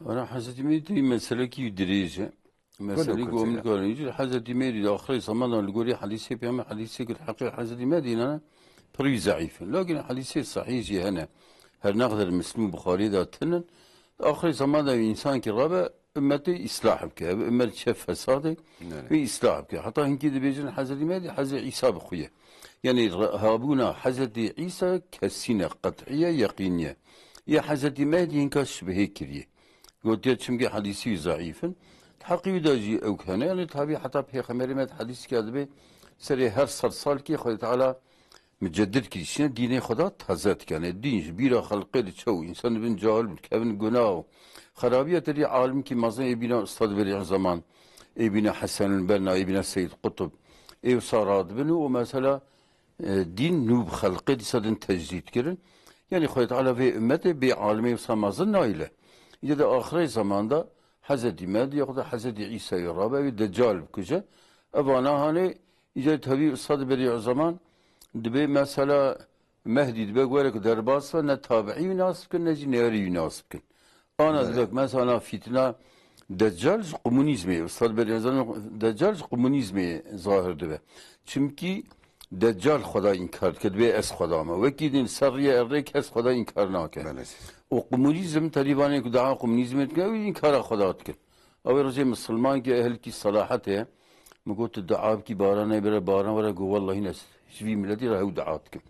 Ana Hezretî Mêdî meselekî dirêj e. Meselî ku min karin jî Hezretî Mêdî di axirê zemandan li gorî hedîsê peyame hedîsê ku heqê Hezretî Mêdî ne pirî zeîf in. Lakin hedîsê sehîh jî hene. Her ne qeder Muslim û Buxarî de tinin. Di axirê zemandan însankî rabe, Ummetê îslah bike. Ev ummet çe fesadê, Evet. wê îslah bike. Heta hinkî dibêjin Hezretî Mehdi, Hezretî Îsa bi xwe ye. Yani re-, habûna Hezretî Îsa kesî ne, qet'î ye, yeqînî ye. Yê Hezretî Mehdi hinka şibhê kiriye. Gotiye çimkî hedîsî wî zeîf in. Di heqî wî de jî ew hene. Yani tabî heta Pêxemberê me di hedîsîka dibe serê her sed salkî Xwedê Teala Mucedid kirîşine dînê xwe da taze dikene. Dîn ji bîra xelqê diçe û însan dibin cahil û dikevin gunah û xerabiya terî alimkî mezin ê bîna Ustad Berî Zeman, ê bîna Hesenul Benna, ê bîna Seyyid Qutb, ê wisa radibin û mesela, e, dîn nû bi xelqê dîsa din tecdîd kirin. Yani Xwedê Teala vê ummetê bê alimê wisa mezin nayile. Îde de axirê zamanda Hezretî Mehdi ya xwe da Hezretî Îsayê rabe wî Deccal bikuje. Evana hanê Îcar tevî Ustad Berî Zeman dibê mesela Mehdî dibe were ku derbas be, ne tabiî wî nas bikin, ne jî nêrî wî nas bikin. Ana Evet. dibe ku mesela fîtina Deccal ji komunîzmê, Ustad Berî Zeman Deccal ji komunîzmê zahir dibe. Çimkî Deccal Xweda înkar dike, dibê ez Xweda me. Wekî din ser riyê erdê kes Xweda înkar nake. Belê. Û komunîzm, terîvanê ku daha komunîzmê dike, ew înkara Xweda dikin. Ew ê rojê misilmankî ehlkî selahet heye. Min got, "Tu dua bikî, baran neyê, bire baran were." Got, "Wellahî ne, ji vî miletî re hew dua dikim."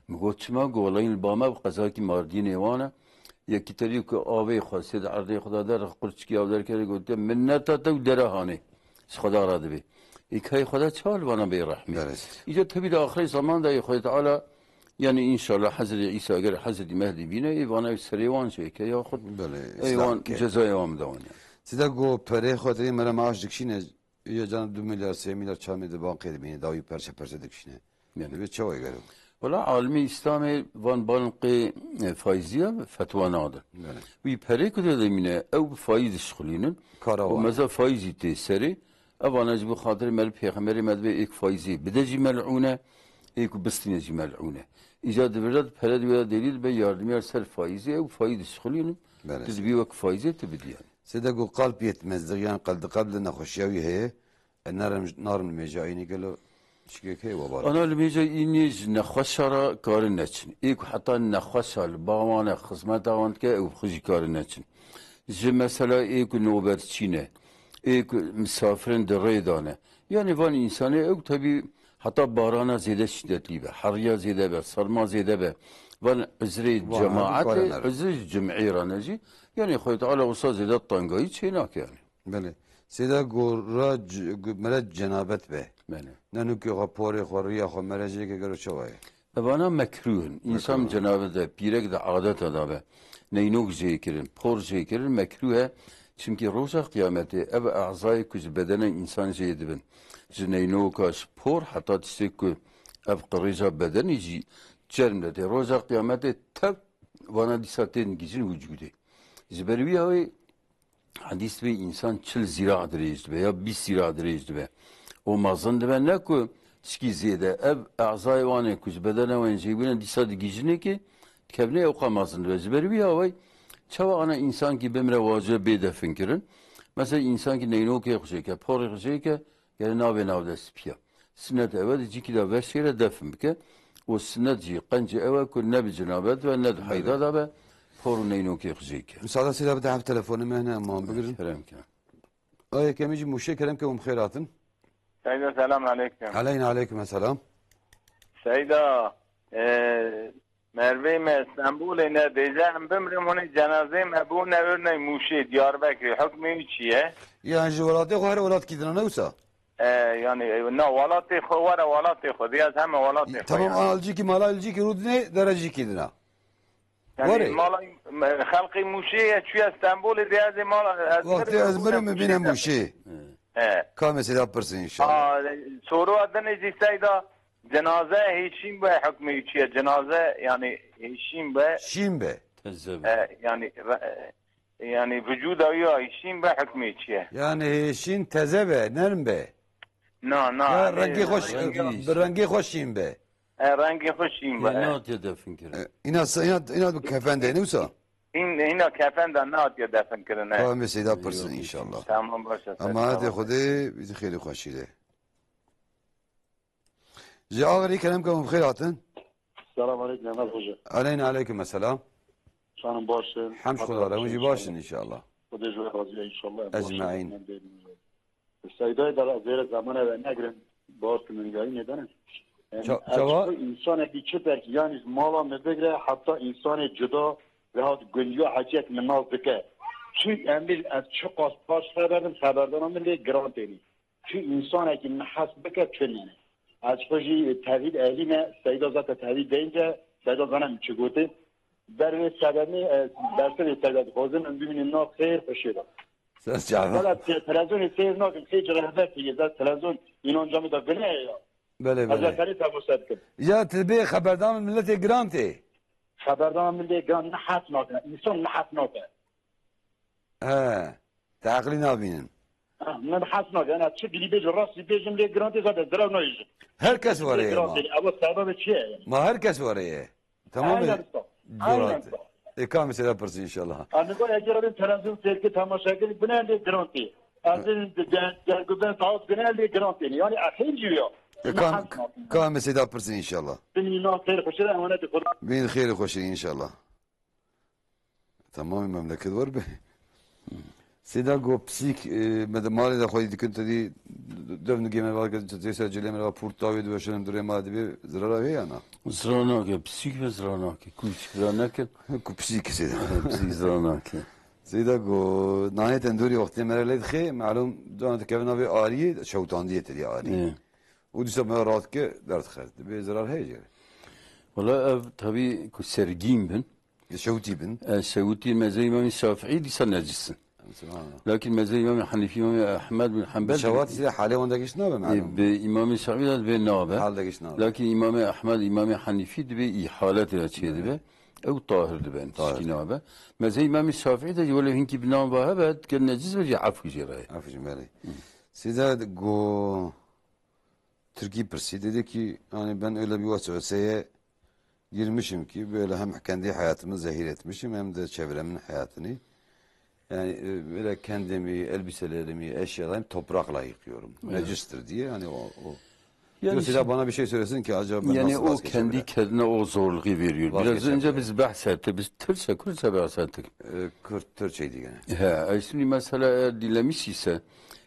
Min got, "Çima?" Got, "Wellahî li ba me bi qezakî Mardînê wan e. Yekî terî ku avê xwe sê di erdê xwe de der, qurçikî av derkeve, gotiye, 'Minneta te û dere hanê ji Xweda re dibe.' Ê kayê Xweda çawa li vana bê rehmî?" Evet. Îca tevî de axirê zaman de yê Xwedê Teala, yani înşallah Hezretî Îsa eger Hezretî Mehdî bîne, ê vana serê wan çêke yaxud Belê, ê wan ke. cezayê wan bide wan. Sida ku perê xwe tê mere maaş dikişîne, ya can du milyar, sê milyar, çar milyar di bankê dibîne, dawî perçe perçe dikişîne. Yani. Divê çawa gero? Wala alimê Îslamê van bankê, e, faîziya fetwa nadin. Yani. Wî perê ku de demîne, ew bi faîz dişxulînin. Kara Û wan. meza faîzî tê serê. Evana ji bo xatirê me li pêxemberê me divê êk faîzê bide jî mel'ûne. Ê ku bistîne jî melûn e. Îca di vir de pere di wê de dêrî dibe yardimiyar ser faîzê ew faîz dişixulînin. Belê. Tu dibî wek faîzê tu bidî yani. Sêde ku qalb yetmezliği, yani qel-, di qelb de nexweşiya wî heye, e, narin, narin mêja înî gelo şikek heye webara. Ana li mêja înî ji nexweşa re karin neçin. Ê ku heta nexweşa li ba wan e, xizmeta wan dike, ew xwe jî karin neçin. Ji mesela ê ku noberçî ne, ê ku misafirin di rê de ne. Yani van însanê ew tebî heta barana zêde şîdetlî be, heriya zêde be, serma zêde be. Van uzrê Van herdû cemaetê, karin erin. Uzrê ji cim'ê re ne jî. Yani Xwedê Teala wisa zêde tengayî çê nake yani. Belê. Sêda gora c-, gu-, mere cenabet be. Belê. Ne nûkê xwe, porê xwe, riya xwe, merejêke gero çawa ye? Evana mekrûh in. Însan Mekrûh. Cenabet de, pîrek de adeta da be. Neynok jê kirin, por jê kirin, mekrûh e. Çimkî roja qiyametê ev ezayê ku ji bedena însan jê dibin. Ji neynoka, ji por heta tiştê ku ev qirêja bedenê jî çerm de tê. Roja qiyametê tev vana dîsa tên gihîjin wicûdê. Ji ber wî hawê Hedîs dibe însan çil zîra dirêj dibe ya bîst zîra dirêj dibe. Û mezin dibe ne ku şikî zêde. Ev ezayê wan ê ku ji bedena wan jê bûne dîsa digihîjinê ke dikevne ewqa mezin dibe. Ji ber wî hawey çawa ana însankî bimre wacibe bê definkirin? Mesela însankî neynokê xwe jê ke, porê xwe jê ke, Gere navê navde spiya. Sinet ew e, di cîkî de veşêre defin bike. Û sinet jî qencî ew e ku ne bi cinabet ve ne di heyda de be, por û neynokê xwe jê ke. Misada sêra bide hev telefonê me hene, em wan bigirin. Kerem ke. Ay, yekemî jî Mûşê, kerem ke hûn bi xêr hatin. Seyda, selam aleyküm. Aleyna aleyküm selam. Seyda, e, Mervê me Stenbolê ne dêje em bimrim hûnê cenazê me bûne örney Mûşê, Diyarbekirê. Hukmê wî çi ye? Yan ji welatê xwe here welatkî dina ne wisa? E, yani, e, na welatê xwe were welatê xwe. Diyaz heme welatê xwe Tamam, yani. Ana li cîkî mala li cîkî rûdinê dere cîkî dina. Yani Were. Mala, me, xelqê Mûşê ye çûye Stenbolê diyazê mala. Wextê ez mirim bibîne Mûşê. He. Ka mesele pirsin inşallah. Aa, soru adını Seyda. Cenaze hêşîn be, hukmê çi ye? Cenaze, yani, hêşîn be. Şîn be. Teze be. E, yani, re-, e, yani, vücuda ya hêşîn be, hukmê çi ye? Yani hêşîn teze be, nerm be. Na, na, Ya yani, rengê xwe şî-, rengî bi rengê xwe şîn be. E, rengê xwe şîn be. Yê natiye defin kirin. E, îna se-, îna, îna bi kefen de, ne wisa? Hîn, hîna kefen de natiye defin kirin, e. Tamam, mesele pirsin inşallah. Tamam, baş e. Ama hadi Xwedê bizi xêrê xweşî de. Ji Agirî kerem ke hûn bi xêr hatin. Selam aleyküm, Mehmet Hoca. Aleyna aleyküm selam. Canım baş in. Hemd Xweda re, hûn jî baş in inşallah. Xwedê ji we razî ye inşallah. Ecmaîn. Seydayê de zêre zamane ve negrin. Baş min yayînê de ne. Yani, Ça-, ez çawa? Xwe însanekî çi derkî, yani, mala min bigre, heta însanê cuda ve hat gundiya heciyek min nas dike. Çi emîr ez çiqas paş xeber dim, xeberdana min lê giran tênî. Çi însanekî min hez bike, çi nîne. Ez xwe jî tevhîd ehlî me, Seyda zate tevhîd deyince, Seyda zane min çi gotê. Ber wê sebebê, e, bersivê Seyda dixwazim, em bimînin nav xêr, xweşê de. Ses çava. Valla te-, televizyonê seyr nakim, xêr ci rehbet diye, ez televizyon înanca min de gune ye ya. Belê, Ez belê. Serê temaşe dikim. Ya tu bê xeberdana min miletê giran tê. Xeberdana min lê giran ne hes nake, însan ne hes nake. He. Te eqlî nabînin. Ha, min hes nake. Yani çi dilî bêjim, rastî bêjim lê giran tê zaten zira nayêjim. Her kes were ye ma. Ewa sebebê çi ye yani? Ma her kes were ye. Tamam mı? Aynen usta. Aynen usta. E, ka mesela pirsî inşallah. Anıgo eger ben televizyon seyirki tamaşa gelip bu ne lê giran tê. Azin de, de, de, de, taut bu ne lê giran tê. Yani ahir diyor. E, ka, ka mesela pirsî inşallah. Bin inan xeyr hoşuna emanet Xweda. Bin xeyr hoşuna inşallah. Tamamê memleket wer be. Sêda go pisîk, e, me de malê de xwedî dikin, te dî dev nigê me va, te dîsa cilê me va pûrt tawê dibe şenem durê ma dibê, zirara hê ya na? Zira nake, pisîk be zira nake. Ku çi zira nekin. Ku pisîk sêda. Pisîk zira nake. Sêda go, nahê tendûrî wextê me re lê dixê, malûm, dana dikeve navê ariyê, şewtandiyê te dî ariyê. Ê. Û dîsa me radike, derdixer. Dibê zirar heye jê re. Wala ev tabî ku sergîn bin. Şewitî bin. E, şewitî mezhebê Îmamê Şafîî dîsa necis in. Subhanallah. Lakin mezhebê Îmamê Henîfî, Îmamê Ehmed bin Henbel Şewat dibe, ise halê wan de giş nabe, e, malum. Bi Îmamê Şafîî de dibê nabe. Hal de giş nabe. Lakin Îmamê Ehmed, Îmamê Henîfî dibê îhaletê de çê dibe. Ew tahir dibe, tahir, tişkî nabe. Mezhebê Îmamê Şafîî de jî welew hinkî bi nan ve hebe, dikin necis be jî efû jê re ye. Efû jê, belê. Hı. Sêda go Türkî pirsî. Dedi ki, yani ben öyle bir vesveseye girmişim ki böyle hem kendi hayatımı zehir etmişim hem de çevremin hayatını. Yani e, böyle kendimi, elbiselerimi, eşyalarımı toprakla yıkıyorum. Evet. Necistir diye hani o, o. Yani Diyor, "Silah şimdi bana bir şey söylesin ki acaba ben yani nasıl o vazgeçebilirim?" Kendi kendine o zorluğu veriyor. Biraz önce Vazgeçebilirim. Biz bahsettik, biz Türkçe, Kürtçe bahsettik. E, Kürt, Türkçeydi gene. He, e, şimdi mesela eğer dilemiş ise,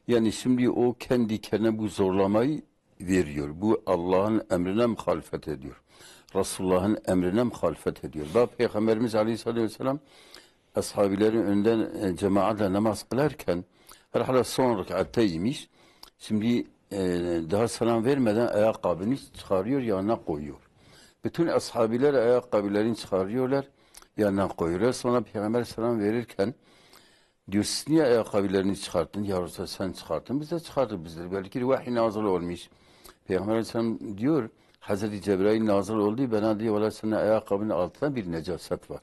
yani şimdi o kendi kendine bu zorlamayı veriyor. Bu Allah'ın emrine muhalefet ediyor. Resulullah'ın emrine muhalefet ediyor. Bak Peygamberimiz Aleyhisselatü Vesselam ashabilerin önden e, cemaatle namaz kılarken herhalde son rekatteymiş. Şimdi e, daha selam vermeden ayakkabını çıkarıyor, yanına koyuyor. Bütün ashabiler ayakkabılarını çıkarıyorlar, yanına koyuyorlar. Sonra Peygamber selam verirken diyor, "Siz niye ayakkabılarını çıkarttın? Ya Resulallah, sen çıkarttın, biz de çıkarttık bizleri." Belki vahiy nazil olmuş. Peygamber Aleyhisselam diyor, "Hazreti Cebrail nazil oldu, bana diyor, valla senin ayakkabının altında bir necaset var."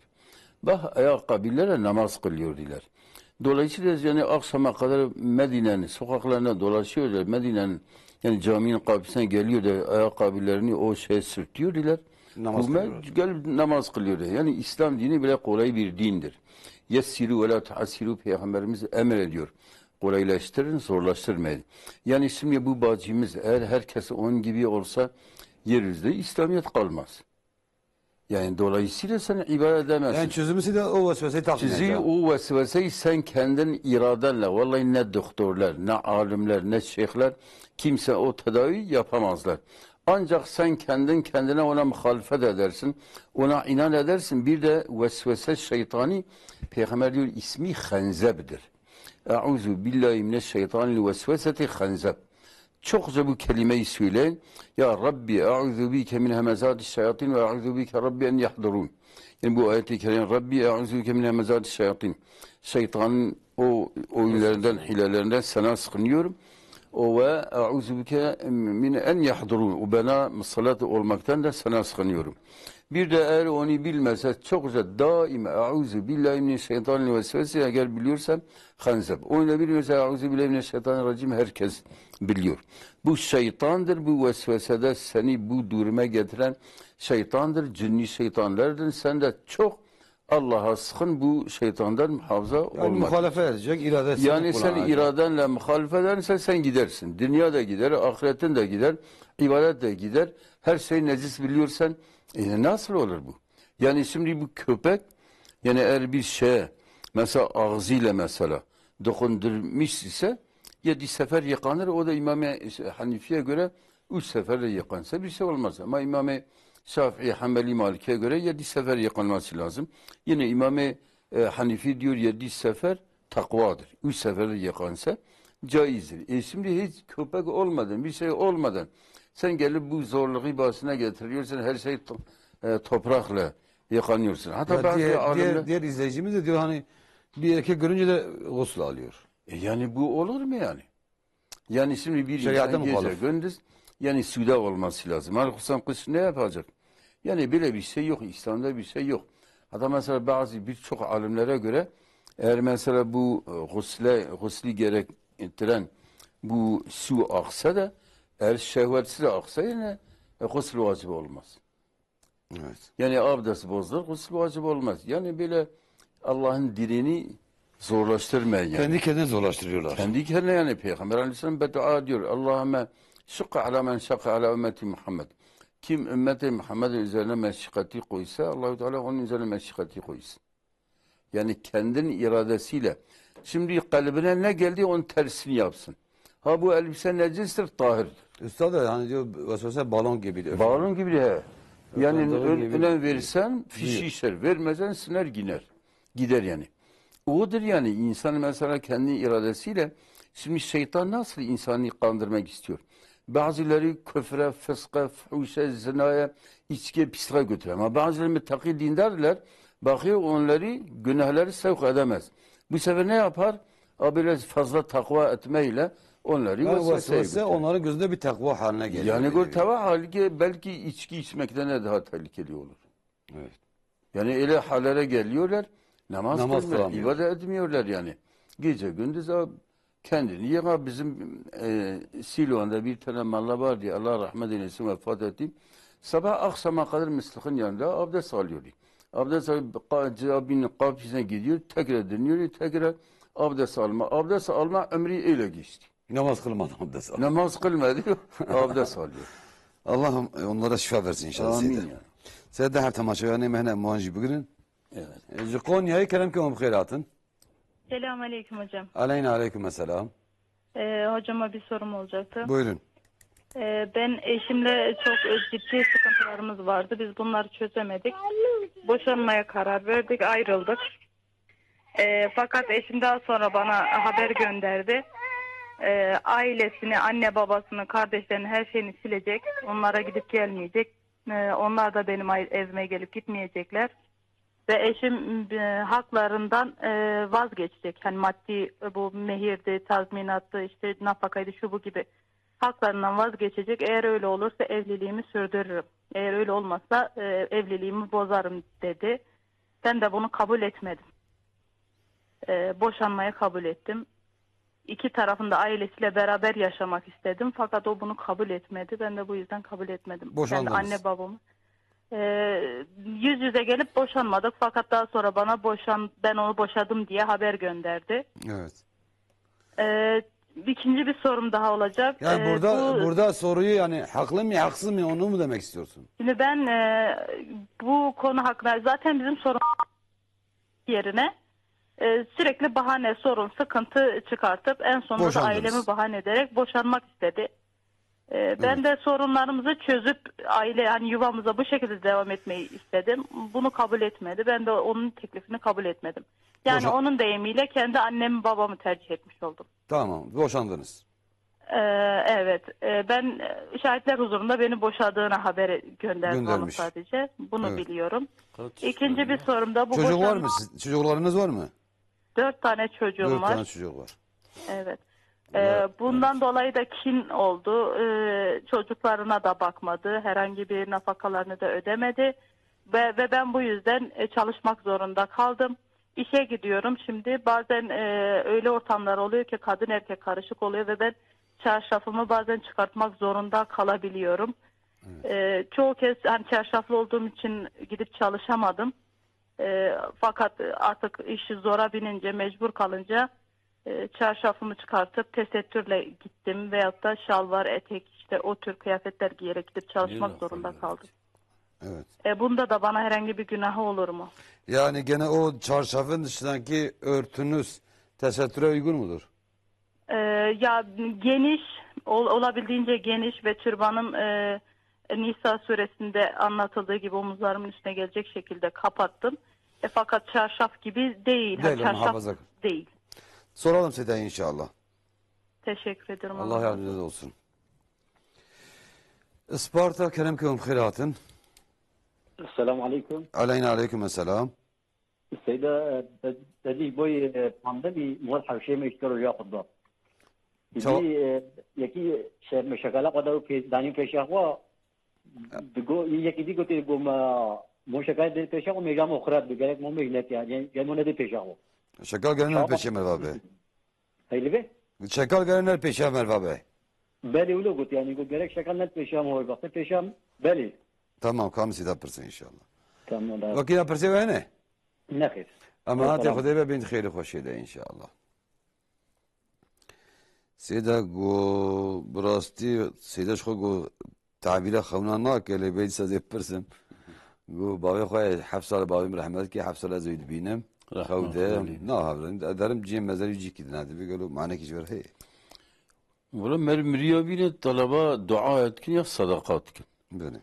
Bak, ayakkabıyla namaz kılıyor diyorlar. Dolayısıyla yani akşama kadar Medine'nin sokaklarına dolaşıyorlar. Medine'nin yani caminin kapısına geliyor da ayakkabılarını o şeye sürtüyor diyorlar. Namaz Kume kılıyorlar. Gelip namaz kılıyor diyor. Yani İslam dini bile kolay bir dindir. Yessiru ve la tuassiru Peygamberimiz emrediyor. Kolaylaştırın, zorlaştırmayın. Yani şimdi bu bacımız eğer herkes onun gibi olsa yeryüzünde İslamiyet kalmaz. Yani dolayısıyla sen ibadet edemezsin. Yani çözümü de o vesveseyi takmayacak. Sizi o vesveseyi sen kendin iradenle, vallahi ne doktorlar, ne alimler, ne şeyhler, kimse o tedavi yapamazlar. Ancak sen kendin kendine ona muhalefet edersin, ona inan edersin. Bir de vesvese şeytani, Peygamber diyor, ismi Henzeb'dir. Euzu billahi mineşşeytanil vesveseti Henzeb. Çokça bu kelimeyi söyleyin. Ya Rabbi, euzu bike min hemezati şeyatin ve euzu bike Rabbi en yahdurun. Yani bu ayet-i kerime, Rabbi, euzu bike min hemezati şeyatin. Şeytanın o oyunlarından, hilelerinden sana sığınıyorum. O ve euzu bike min en yahdurun. O bana musallat olmaktan da sana sığınıyorum. Bir de eğer onu bilmese, çokça daima euzu billahi mineşşeytanil vesvese, eğer biliyorsan, Henzeb. Onu da bilmiyorsa, "Euzu billahi mineşşeytanirracim", herkes biliyor. Bu şeytandır, bu vesvesede seni bu duruma getiren şeytandır, cinli şeytanlardır. Sen de çok Allah'a sığın bu şeytandan muhafaza Yani olmak. Muhalefet edecek, iradesini Yani sen kullanacaksın. İradenle muhalefet edersen sen gidersin. Dünya da gider, ahiretin de gider, ibadet de gider. Her şey necis biliyorsan, e, nasıl olur bu? Yani şimdi bu köpek, yani eğer bir şeye, mesela ağzıyla mesela dokundurmuş ise, yedi sefer yıkanır. O da İmam-ı Hanifi'ye göre üç sefer de yıkansa bir şey olmaz. Ama İmam-ı Şafii, Hanbeli, Maliki'ye göre yedi sefer yıkanması lazım. Yine İmam-ı e, Hanifi diyor yedi sefer takvadır. Üç sefer de yıkansa caizdir. E şimdi hiç köpek olmadan, bir şey olmadan sen gelip bu zorluğu başına getiriyorsun, her şey to- e, toprakla yıkanıyorsun. Hatta Ya bazı diğer, alimler diğer, diğer izleyicimiz de diyor hani bir erkek görünce de gusül alıyor. E yani bu olur mu yani? Yani şimdi bir Şeriata insan gece muhalif. Gündüz yani suda olması lazım. Hani sen kız ne yapacak? Yani böyle bir şey yok. İslam'da bir şey yok. Hatta mesela bazı birçok alimlere göre eğer mesela bu e, gusle, gusli gerektiren bu su aksa da eğer şehvetsiz aksa yine e, gusül vacip olmaz. Evet. Yani abdest bozulur, gusül vacip olmaz. Yani böyle Allah'ın dinini zorlaştırmayın yani. Kendi kendine zorlaştırıyorlar. Kendi kendine yani Peygamber Aleyhisselam beddua diyor. Allahümme şıkkı ala men şakka ala ümmeti Muhammed. Kim ümmeti Muhammed'in üzerine meşakkati koysa, Allahu Teala onun üzerine meşakkati koysun. Yani kendin iradesiyle. Şimdi kalbine ne geldi onun tersini yapsın. Ha bu elbise necistir, tahirdir. Üstad da hani diyor vesvese balon gibidir. Balon gibi he. Yani Ötandığın ön- gibi önem verirsen büyür. Şişer, vermezsen siner giner. Gider yani. Odur yani insan mesela kendi iradesiyle şimdi şeytan nasıl insanı kandırmak istiyor? Bazıları küfre, fıska, fuhuşa, zinaya, içkiye, pisliğe götürür. Ama bazıları müttaki dindarlar, bakıyor onları, günahları sevk edemez. Bu sefer ne yapar? O biraz fazla takva etmeyle onları Yani vesveseye vesvese götürür. Onların gözünde bir takva haline geliyor Yani dediği gibi. Takva hali ki belki içki içmekten de daha tehlikeli olur. Evet. Yani öyle hallere geliyorlar, namaz Namaz kılmıyor, kılamıyor. İbadet etmiyorlar yani. Gece gündüz o Kendini yıka. Bizim, e, Silo'nda bir tane malla vardı, Allah rahmet eylesin, vefat etti. Sabah akşama kadar mıslıkın yanında abdest alıyordu. Abdest alıp ka-, cevabının kapısına gidiyor, tekrar dönüyor, tekrar abdest alma. Abdest alma ömrü öyle geçti. Namaz kılmadı, abdest aldı. Namaz kılmadı, abdest alıyor. Allah'ım, e, onlara şifa versin inşallah. Amin Seyda. Ya. Seyda, her temaşevanê me hene muan jî bigirin. Evet. E, ji Konyayê kerem ke hûn bi xêr hatin. Selamun aleyküm hocam. Aleyna aleyküm selam. Ee, hocama bir sorum olacaktı. Buyurun. Ee, ben eşimle çok ciddi sıkıntılarımız vardı. Biz bunları çözemedik. Boşanmaya karar verdik, ayrıldık. Ee, fakat eşim daha sonra bana haber gönderdi. Ee, ailesini, anne babasını, kardeşlerini, her şeyini silecek. Onlara gidip gelmeyecek. Ee, onlar da benim ay- evime gelip gitmeyecekler. Ve eşim, e, haklarından, e, vazgeçecek. Hani maddi, e, bu mehirdi, tazminattı, işte nafakaydı, şu bu gibi haklarından vazgeçecek. Eğer öyle olursa evliliğimi sürdürürüm. Eğer öyle olmazsa, e, evliliğimi bozarım dedi. Ben de bunu kabul etmedim. E, boşanmayı kabul ettim. İki tarafın da ailesiyle beraber yaşamak istedim. Fakat o bunu kabul etmedi. Ben de bu yüzden kabul etmedim. Boşandınız. Kendi anne babamı. E, yüz yüze gelip boşanmadık. Fakat daha sonra bana boşan, ben onu boşadım diye haber gönderdi. Evet. E, ikinci bir sorum daha olacak. Yani E, burada bu burada soruyu, yani haklı mı haksız mı, onu mu demek istiyorsun? Şimdi ben, e, bu konu hakkında zaten bizim sorun yerine, e, sürekli bahane, sorun, sıkıntı çıkartıp en sonunda da Boşandınız. Ailemi bahane ederek boşanmak istedi. E, ben Evet. de sorunlarımızı çözüp aile, hani yuvamıza bu şekilde devam etmeyi istedim. Bunu kabul etmedi. Ben de onun teklifini kabul etmedim. Yani Boşa- onun deyimiyle kendi annemi babamı tercih etmiş oldum. Tamam, boşandınız. Ee, evet. Ee, ben, e, şahitler huzurunda beni boşadığını haber gönderdi bana Göndermiş. sadece. Bunu Evet. biliyorum. Kaç İkinci bir soruda bu Çocuk var boşanma mı? Siz- çocuklarınız var mı? Dört tane çocuğum Dört var. tane çocuk var. Evet. Allah Ee, bundan razı dolayı da kin oldu. Ee, çocuklarına da bakmadı. Herhangi bir nafakalarını da ödemedi. Ve, ve ben bu yüzden, e, çalışmak zorunda kaldım. İşe gidiyorum şimdi. Bazen, e, öyle ortamlar oluyor ki kadın erkek karışık oluyor ve ben çarşafımı bazen çıkartmak zorunda kalabiliyorum. Evet. E, çoğu kez hani çarşaflı olduğum için gidip çalışamadım. E, fakat artık iş zora binince, mecbur kalınca, e, çarşafımı çıkartıp tesettürle gittim veyahut da şalvar, etek, işte o tür kıyafetler giyerek gidip çalışmak Niye zorunda laf kaldım. Evet. E, bunda da bana herhangi bir günahı olur mu? Yani gene o çarşafın dışındaki örtünüz tesettüre uygun mudur? E, ya geniş, ol- olabildiğince geniş ve türbanım, e, Nisa suresinde anlatıldığı gibi omuzlarımın üstüne gelecek şekilde kapattım. E, fakat çarşaf gibi değil. Ha, Değil, çarşaf muhafaza. Değil. Soralım Seda inşallah. Teşekkür ederim. Allah Allah razı yardımcınız olsun. Isparta, kerem ke hûn bi xêr hatin. Esselamu aleyküm. Aleyna aleyküm esselam. Seyda, e, te-, tedî boy, e, pandemî mor hewşê me îşte roja xutba. Çawa- Dî, e, yekî şe-, me şekala xwe da û pê-, danî pêşa xwe, digo, yekî dî gotê, go me, mo şekal dê pêşa xwe, mêja me xurab bi, gerek mo mêj netiya, yani, gel mo nedê pêşa xwe. Şekal gene Çawa- pêşê me va be. Hey, li vê? Şekal gere ner pêşiya merva be. Belê wilo got, yani, got, gerek şekal ner pêşiya me, wextê pêşiya me, belê. Tamam, kam sîda pirse inşallah. Tamam, da. Wekî da pirsê we hene? Nexêr. Ama Wek hatê salam. Xwedê be bin xêr û xweşê de inşallah. Sêda go, bi rastî, Sêda ji xwe go, Tabîra xewna nake, lê bê dîsa zê pirsim. Got, bavê xwe heft sal, bavê min rehmet kir, heft sal ez wî dibînim. Rehmet Xew de, Xwedê. Na hevre, derim cihê mezarî cîkî dina, divê gelo manekî ji vir heye. Wala mer miriya bîne talaba dua dikin ya sadaqa dikin. Belê.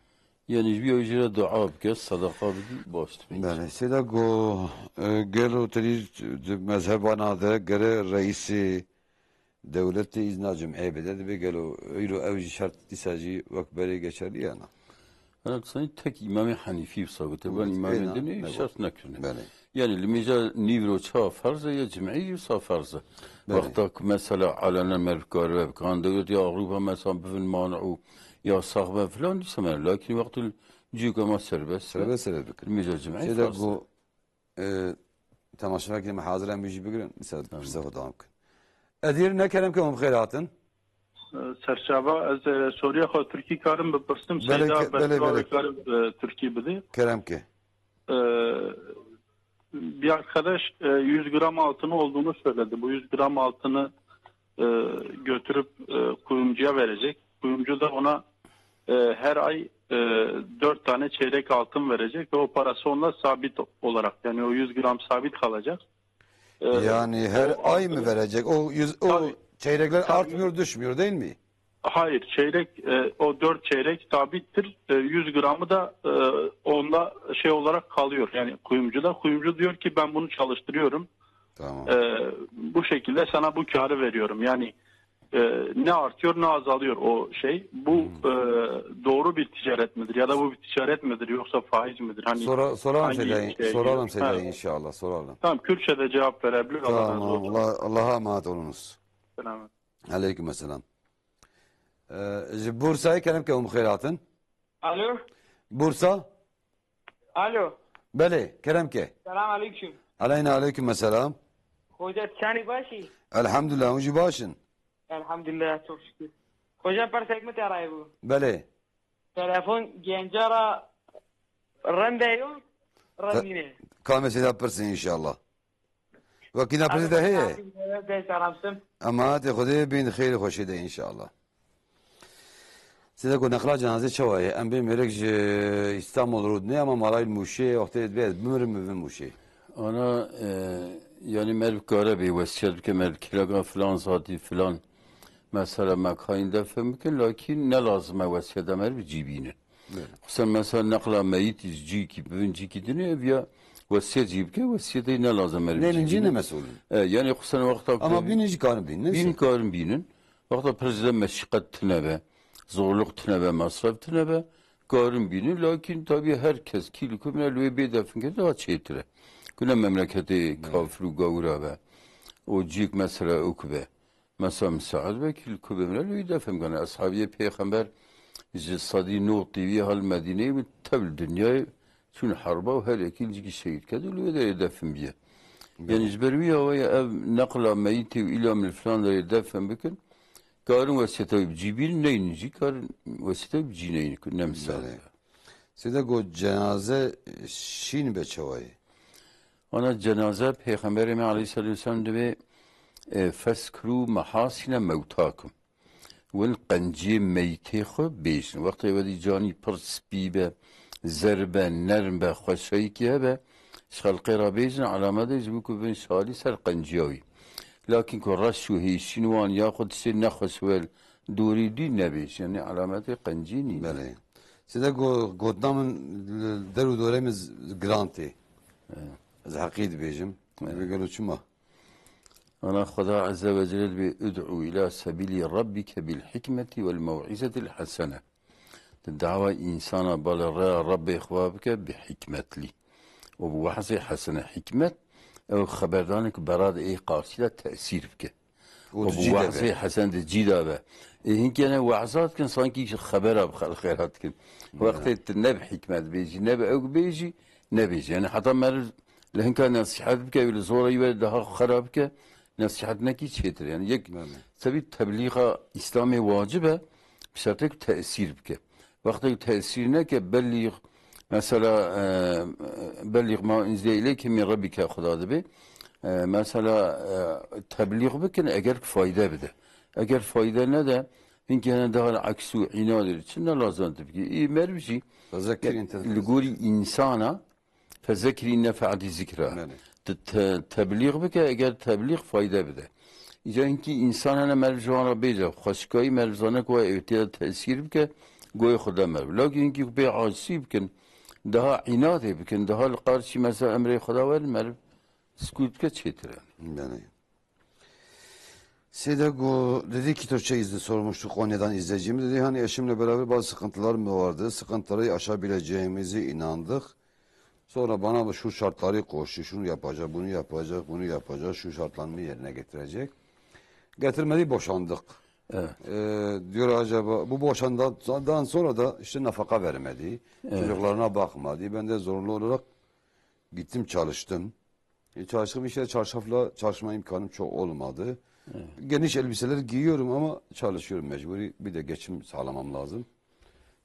Yani ji bîya jê re dua bike, sadaqa bidî, baş dibe. Belê. Sêda go, e, gelo tedî di mezhebana de gere reîsê Dewletê îzna cum'ê bide, dibê gelo îro ew jî şert dîsa jî wek berê geçerlî ya na? Hena sanî tek Îmamê Henîfî wisa gote, van Evet, îmamê êna, din ê ne şert got. Nekirine. Belê. Yani limêja nîvro ça ferz e ya cum'ê wisa ferz e. Belê. Wexta ku mesela alenen mer bikaribe bikan, dewletê Avrupa mesela bivin man'û ya sax be filan dîsa mer. Lakin wextê cûka ma serbest be. Serbest, serbest bikin. Limêja cum'ê Sêda ferz e. Go, E, temaşevanekî me hazir em wî jî bigirin. Dîsa Tamam. pirsa xwe dewam bikin. Edîr, ne kerem ke hûn bi xêr hatin. Serçava, ez, e, soruya xwe tirkî karim bipirsim, Belê Seyda ke-, belê, Beşîr belê. Karim, e, tirkî bidê. Kerem ke. E, bir arkadaş, e, yüz gram altını olduğunu söyledi. Bu yüz gram altını, e, götürüp, e, kuyumcuya verecek. Kuyumcu da ona, e, her ay, e, dört tane çeyrek altın verecek ve o parası onda sabit olarak, yani o yüz gram sabit kalacak. E, Yani her o ay mı altını verecek? O yüz, o Tabii. çeyrekler Tabii. artmıyor, düşmüyor değil mi? Hayır, çeyrek, e, o dört çeyrek sabittir. E, yüz gramı da, e, onda şey olarak kalıyor. Yani kuyumcu da, kuyumcu diyor ki, "Ben bunu çalıştırıyorum. Tamam. E, bu şekilde sana bu karı veriyorum." Yani, e, ne artıyor ne azalıyor o şey. Bu, Hmm. e, doğru bir ticaret midir? Ya da bu bir ticaret midir? Yoksa faiz midir? Hani Sora-, soralım hangi Seyda, şey soralım giriyor? Seyda Ha. inşallah, soralım. Tamam, Kürtçe de cevap verebilir. Allah razı Tamam, olsun. Allah, Allah'a emanet olunuz. Selamet. Aleyküm selam. Ee, ji Bursayê kerem ke hûn bi xêr hatin. Alo. Bursa? Alo. Belê, kerem ke. Selam aleyküm. Aleyna aleyküm selam. Hoca, çanî başî? Elhamdülillah, hûn jî baş in. Elhamdülillah, çok şükür. Hoca, persek min te rayê bû. Belê. Telefon genca ra rende yo, Te-, rendîne. Kamê sêda pirsin inşallah. Wekî na pirsê te heye? Dest aramsin. Emanetê Xwedê bin xêr û xweşê de inşallah. Sêda ku neqla cenazê çawa ye? Em bê mêrek ji Îstanbul rûdinê ama malayê Mûşê wextê divê ez bimirim bivim Mûşê. Ana, e, yani merv kare bê wesiyet bike, merv kiraga filan zatî filan. Mesela me kayın defin bikin, lakin ne lazim e wesiyet e merv cîbînin. Evet. Xüsen mesela neqla meyit cîkî, bivin cîkî dinê, ev ya wesiyet jî bike, wesiyetê ne lazim e merv Nênin cî cîbînin. Ne mesul in. E, yani xüsen wexta Ama ku bînin jî karin bînin, ne Bîn sen? Karin bînin. Wexta pirsde meşîqet tine be, zorluk tine be, masraf tine be, karin bînin. Lakin tabii her kes kî li ku bine li wê bê defin kir daha çêtir e. Ku ne memleketê kafir û gawira be. O cîk mesela ok be. Mesela misaid be kî li ku bimre li wî defin kane. Eshabiyê pêxember ji sedî nû tîvî hal Medîneyê min tev li dinyayê çûn herba û her yekî li cîkî şehîd ked û li wê derê defin biye. Belê. Yani ji ber wî awayê ev neqla meyitê û îla min li filan derê defin bikin, karin wesiyeta wî bi cî bînin, neynin jî karin wesiyeta wî bi cî neynin, ku ne misal Belê. e. Sêde got cenaze şîn be çawayê? Ana cenaze Pêxemberê me aleyhissalatu vesselam divê, e, "Fezkuru mahasine mewtakum." Win qenciyê meytê xwe bêjin. Wextê wedî canî pir spî be, zer be, nerm be, xweşayîkî hebe, ji xelqê re bêjin, elametê ji bo ku bin şalî ser qenciya wî. Lakin ku reş û hêşîn wan ya xwe tiştê nexweş wel dorî dî nebêjin. Yanî elametê qencî nîne. Belê. Sêde go-, gotina min li der û dorê min z-, giran tê. Evet. Ez heqî dibêjim. Evet. Divê gelo çima? Ana Xweda Azze ve Celle dibê, "Ud'u ila sebîlî rabbike bil hikmeti vel mew'izetil hasene." Di dawa însana bala rêya Rabbê xwe bike bi hikmetlî. Û bi wehzê hesene hikmet, ew xeberdanek berad ê qarşî de tesîr bike. Û Û di bi cî de wehzê be. hesen di cî de be. Ê hinkê ne wehza dikin, sankî ji xebera bi xelqê re dikin. Ya. Wextê tu ne bi hikmet bêjî, ne bi ew bêjî, nebêjî. Yani heta meriv li hinka nesîhet bike, wî li zora wî were daha xera bike, nesîhet nekî çêtir. Yani yek Belê. Sebî teblîxa Îslamê wacib e, bi şertê ku tesîr bike. Wextê ku tesîr neke, belîg, mesela, e, belîg ma unzile ileyke min rabbike Xuda dibê. E, mesela, e, teblîg bikin, eger ku fayde bide. Eger fayde nede, hinkî hene daha li aks û înadir. Çi ne lazim tu bikî? Î meriv jî Fezekir in li gorî însana Fezekir in nefe'etî zikra. Belê. Tu te-, teblîg bike, eger teblîg fayde bide. Îca hinkî însan hene meriv ji wan re bêje, xweşikayî meriv zane ku ew tê de tesîr bike, goyê xwe de meriv. Lakin hinkî ku pê acizî bikin, daha înatê bikin, daha li qarşî mesela emrê Xweda werin meriv, sukût bike çêtir e. Belê. Seyda Go dedi ki Türkçe izle sormuştuk Konya'dan izleyicimiz. Dedi hani eşimle beraber bazı sıkıntılarım da vardı. Sıkıntıları aşabileceğimizi inandık. Sonra bana bu şu şartları koştu. Şunu yapacak, bunu yapacak, bunu yapacak, şu şartlarını yerine getirecek. Getirmedi, boşandık. Evet. Ee, diyor acaba bu boşandıktan sonra da işte nafaka vermedi. Evet. Çocuklarına bakmadı. Ben de zorunlu olarak gittim çalıştım. E, çalıştığım işte çarşafla çalışma imkanım çok olmadı. Geniş elbiseler giyiyorum ama çalışıyorum mecburi. Bir de geçim sağlamam lazım.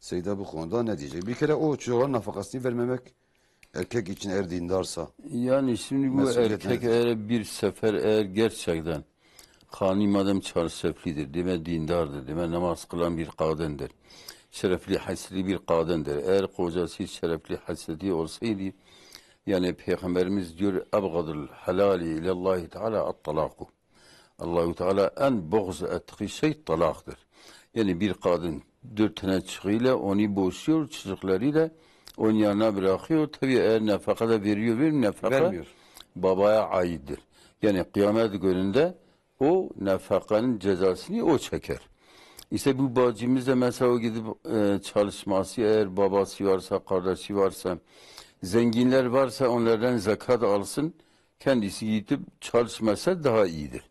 Seyda bu konuda ne diyecek? Bir kere o çocukların nafakasını vermemek erkek için eğer dindarsa Yani şimdi bu mesuliyet erkek nedir? Eğer bir sefer eğer gerçekten hanî madem çarşeflîdir, deme dîndardir, deme namaz kılan bir kadındır, şerefli, hesli bir kadındır. Eğer kocası şerefli, hesli olsaydı, yani Peygamberimiz diyor, "Ebgadul halali ilallahi teala at-talaku." Allahu Teala en buğz ettiği şey talaktır. Yani bir kadın dört tane çıkıyla onu boşuyor, çocuklarıyla onun yanına bırakıyor. Tabii eğer nafaka da veriyor, vermiyor, nafaka Vermiyor. babaya aittir. Yani kıyamet gününde o nafakanın cezasını o çeker. İşte bu bacımız da mesela o gidip, e, çalışması, eğer babası varsa, kardeşi varsa, zenginler varsa onlardan zekat alsın, kendisi gidip çalışmasa daha iyidir.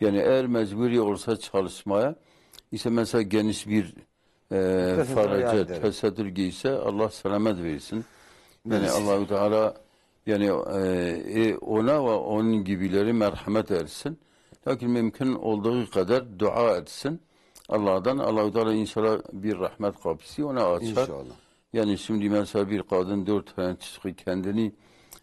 Yani eğer mecburi olsa çalışmaya, işte mesela geniş bir, e, Tesettür farace, yani. Tesettür giyse Allah selamet versin. Yani Versin. Allahu Teala yani, e, e, ona ve onun gibileri merhamet etsin. Lakin mümkün olduğu kadar dua etsin. Allah'tan, Allahu Teala inşallah bir rahmet kapısı ona açar. İnşallah. Yani şimdi mesela bir kadın dört tane çizgi kendini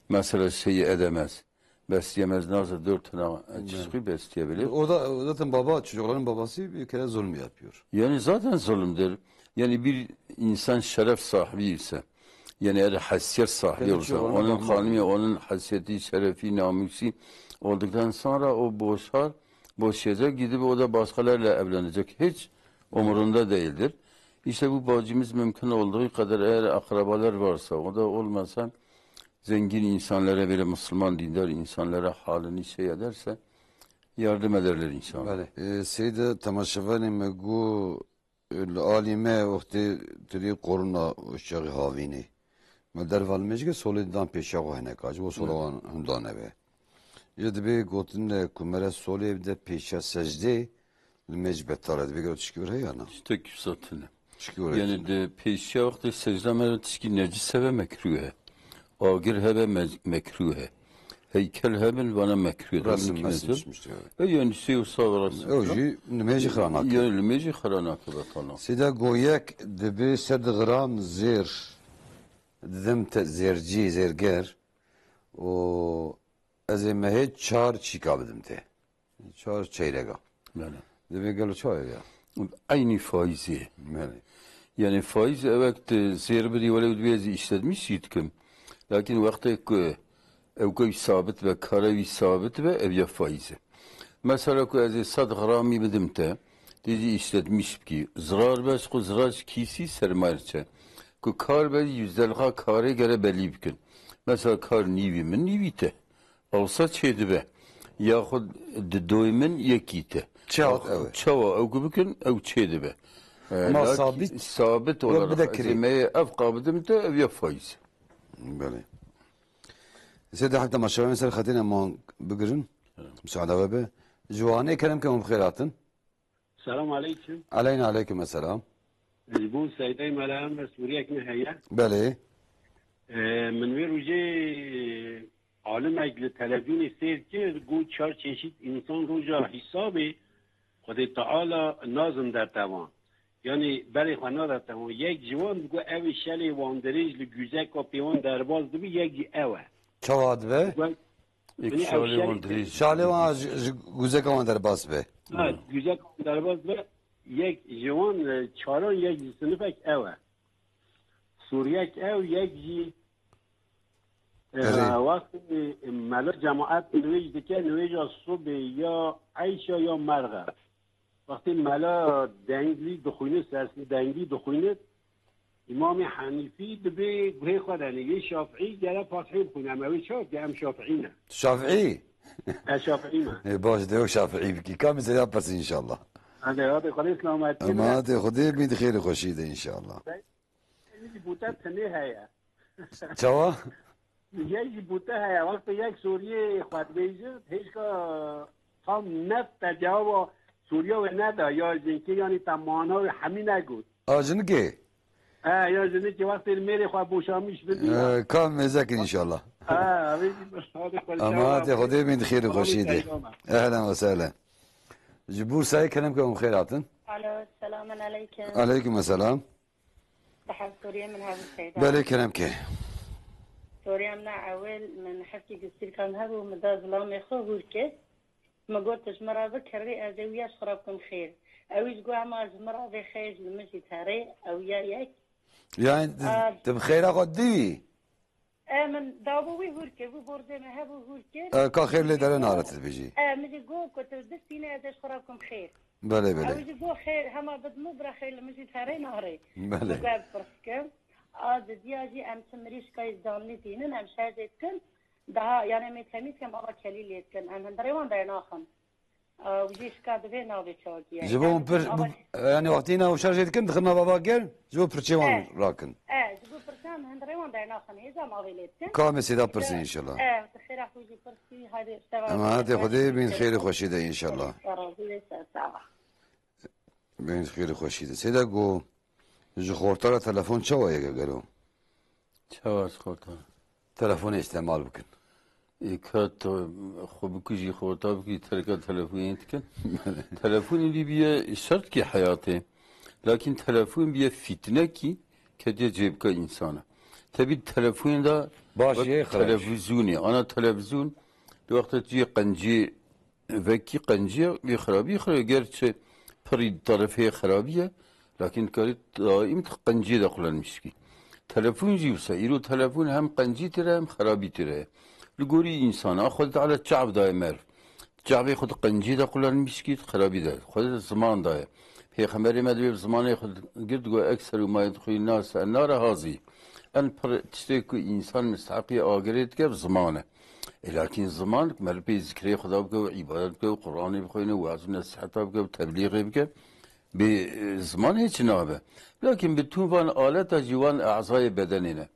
mesela şey edemez. Besleyemez, nasıl dört tane çizgi besleyebilir? O da, o zaten baba, çocukların babası bir kere zulüm yapıyor. Yani zaten zulümdür. Yani bir insan şeref sahibi ise, yani eğer haysiyet sahibi Kendi olsa, çocuklarına onun bakmaz. Hanımı, onun haysiyeti, şerefi, namusu olduktan sonra o boşar, boşayacak, gidip o da başkalarıyla evlenecek. Hiç umurunda değildir. İşte bu bacımız mümkün olduğu kadar eğer akrabalar varsa, o da olmasa zengin insanlara, böyle Müslüman, dindar insanlara halini şey ederse yardım ederler inşallah. Belê. Ê, Seyda temaşevanê me got, li alî me wextê tu dê korona û çaxê havînê. Me derva li mêjikê solê dan pêşiya xwe hineka, ji bo sola wan hunda nebe. Ji dibê gotin de ku mere solê bide pêşiya secdê, li mêj betal e. Dibê gelo tişkî were heye ya na? Tiştek wisa tune. Tişkî were Yani tune. Di pêşiya wextê secda me re tişkî necis hebe mekrûh e. Agir hebe me-, mekrûh e. Heykel hebin vana mekrûh e. Resim, Demek ki mesim nedir? Çişmiş diyor. E, yani şey olsa resim. Ew jî nimêjî xira nake. Yani nimêjî xira nake betala. Sida go yek dibê sed gram zêr didim te zêrcî, zêrger û ez ê mehê çar çîka bidim te. Çar çeyrega. Belê. Dibê gelo çawa ya? Eynî faîzê. Belê. Yani faîz evek te zêr bidî welew dibê ez îşletmiş jî dikim. Lakin wextê ku ew key sabit be, kara wî sabit be, ev ya faîz e. Mesela ku ez ê sed gramî bidim te, dê jî îşletmiş bikî. Zirar be, ji xwe zirar ji kîsî sermaye çe. Ku kar be, yüzdelga karê gere belî bikin. Mesela kar nîvî min, nîvî te. Ewsa çêdibe. Yaxud di doy min yekî te. Çawa Yaxud ew e? Çawa ew ku bikin, ew çêdibe. E, Ma lak-, sabit? Sabit Wek olarak bide kirê. Ez ê me ev qabidim te, ev ya faîz. Belê. Sê de heta maşallah ser xetê ne man bigirin. Evet. Müsaade ve be. Ji Wanê kerem ke hûn bi xêr hatin. Selam aleyküm. Aleyna aleyküm esselam. Ji bo Seydey Mela Enver Sûriyek me heye. Belê. Ee, min wê rojê alimek li televizyonê sêr kir, got çar çeşît însan roja hîsabê Xwedê Teala nazin dertevan. Yanî berê xwe nadertevan. Yek ji wan digot ew ê şelê wan dirêj li guzeka pê wan derbas dibe, yek jî ew e. Çawa dibe? Digot Êk Yanî ew şalê wan şerî dirêj. Şalê wan ji, ji guzeka wan derbas be. Ha, guzeka wan derbas be. Yek ji wan, e, çaran yek ji sinifek ew e. Sûriyek ew, yek jî, e, Erê. Wextê mela cemaet nivêj dike, nivêja subê ya eyşa ya merxe. Wextê mela denglî dixwîne, sesli denglî dixwîne, Îmamê Henîfî dibê guhê xwe de ne, yê Şafîî gere Fatihê bixwîne, em ewê çawa bike, em Şafîî ne. Şafîî? E, Şafîî me. Ê, baş de ew Şafîî bikî. Ka min zêde pirsî înşallah. Hadi, hadi, Xwedê selametî Ema ne. Hadi Xwedê bî di xêr û xweşî de înşallah. Yek jî bûte tinê heye. Çawa? Yek jî bûte heye. Wextê yek Sûriyê xwe dibêje, hêşka tam net te cewaba Sûriya wê neda. Ya jinkê yanî te mana wê hemî negot. A jinikê? He, ya jinikê wextê li mêrê xwe boşamîş bibî ya. Ee, ka mêzekin înşallah. He, evê jî hadi xwe Ama inşallah. Hadi Xwedê bin xêr û Tamam, xweşî de. Seyda me. Ehlen ve sehlen. Ji Bursayê kerem ke hûn xêr hatin. Alo, selamun aleykum. Aleykum selam. Bi hev Sûriyê min hebû Seyda. Belê kerem ke. Sûriya min a ewil min hevkî gustîlkan hebû, min da zilamê xwe hûr kir. Min got, "Tu ji min re bikirî, ez ê wiya ji xwe re bikim xêr." Ew jî got, "Hema ji min re vê xêr ji li min jî terê." Ew ya yek. Yani Aa. Tu bi xêra xwe dî? E, min dabû wî hûr kir, bû borzê me hebû hûr kir. E, ka xêr lê dere nare tu dibêjî. E, min jî got ku tu bistîne ez ê ji xwe re bikim xêr. Belê, belê. Ew jî got xêr, hema bidimû bira xêr li min jî terê nare. Belê. Min got ez pirs kim. A didiya jî em çi mirîşkayê canlî tînin, em şerjê dikin. Daha, yani em ê temîz kem ava kelî lê dikin. Em hundirê wan dernaxin. Ew jî şika divê navê çawa giya. Ji bo Yani pir, ava bu, yani wextî na şarjê dikin, dixin nava va ger, ji bo pirçê wan E. rakin. E, ji bo pirçan hundirê wan dernaxin, hêza mavê lê dikin. Ka me sêda pirsî inşallah. E, tu xêra xwe jî pirsî, hadi şeva Ema hadi Xwedê bin xêrê xweşî de inşallah. Razî lê ser sava. Bin xêrê xweşî de. Sêda go, ji xorta re telefon çawa ye gelo? Çawa ji xorta? Telefonê îstemal bikin. Ê, ka tu xwe bikujî, xorta bikujî, terka telefonê dikin. Telefonê dî biye şertkî heyatê. Lakin telefon biye fîtnekî ketiye cêbika însana. Tebî telefonê de Baş wek yê xirac. televîzyonê. Ana televîzyon di wexta tu yê qencî vekî qenciya wî xirabî xirab, gerçi pirî terefê xirabî ye, lakin dikarî daîm di qenciyê de xulanmiş kî. Telefon jî wisa, îro telefon hem qencî tire hem xirabî tire ye. Li gorî însan, a Xwedê Teala çav daye merv. Çavê xwe di qenciyê de xulanmiş kî, xirabî de. Xwedê de ziman daye. Pêxemberê me divê bi zimanê xwe girt, got, "Ekser û ma yedxulî nas en nare hazî." En pir tiştê ku însan misteheqî agirê dike bi ziman e. E, lakin ziman, meriv pê zikrê Xweda bike û îbadet bike û Qur'anê bixwîne û weaz û nesiheta bike û teblîxê bike, bê, e, ziman hêç nabe. Lakin bi tûn van aleta jî wan ezayê bedenê ne.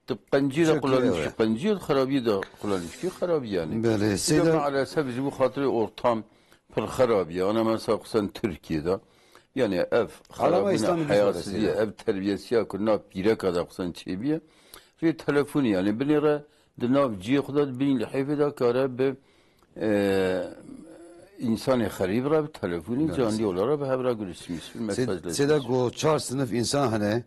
Tu bi qencî de Şeklê qulanî ew e. bikî, qencî de xirabî de qulanî bikî, xirabî yani. Belê, Îca seyda maalesef ji bo xatirê ortam pir xirabî ye. Ana mesela xusûsen Tirkiye de. Yani ev Alama xirabûna İslam'ı biz heyasizî ye, arasında. ev terbiyesiya ku nav pîreka de xusûsen çêbîye. Rê telefonî yani binê re Di nav cihê xwe de, di bin lihêfê de kare bi, e, însanê xerîb re, bi telefonî, Evet. canlî olarak bi hev re guliştmiş, bir mesaj Sê-, Sêda leşmiş. Go çar sinif însan hene,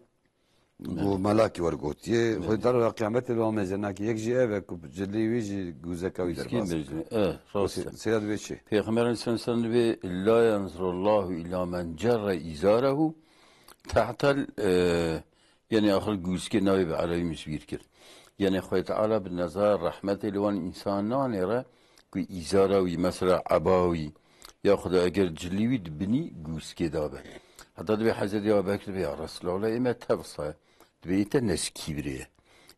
go Evet. melakî wer gotiye, Evet. Xwedê Teala qiyamete li wan mezin nake. Yek jî ev e ku cilî wî jî gûzeka wî Miskîn derbas. bejne. E, rast e. Sê-, Sêda dibê çi? Pêxember Aleyhisselam dibê, "La yanzurullahu ila men cerre izarehu tehtel, e, Yanî axir gûskê navê bi erebî min ji bîr kir. Yanî Xwedê Teala bi nezara rehmetê li wan însan nanêre ku îzara wî, mesela eba wî, yaxuda eger cilî wî di binî gûskê de be. Heta dibê Hezretî Ebubekir dibê, "Ya Resulallah, ê me tevsa ye." Dibê, "Ê te ne ji kîbrê ye."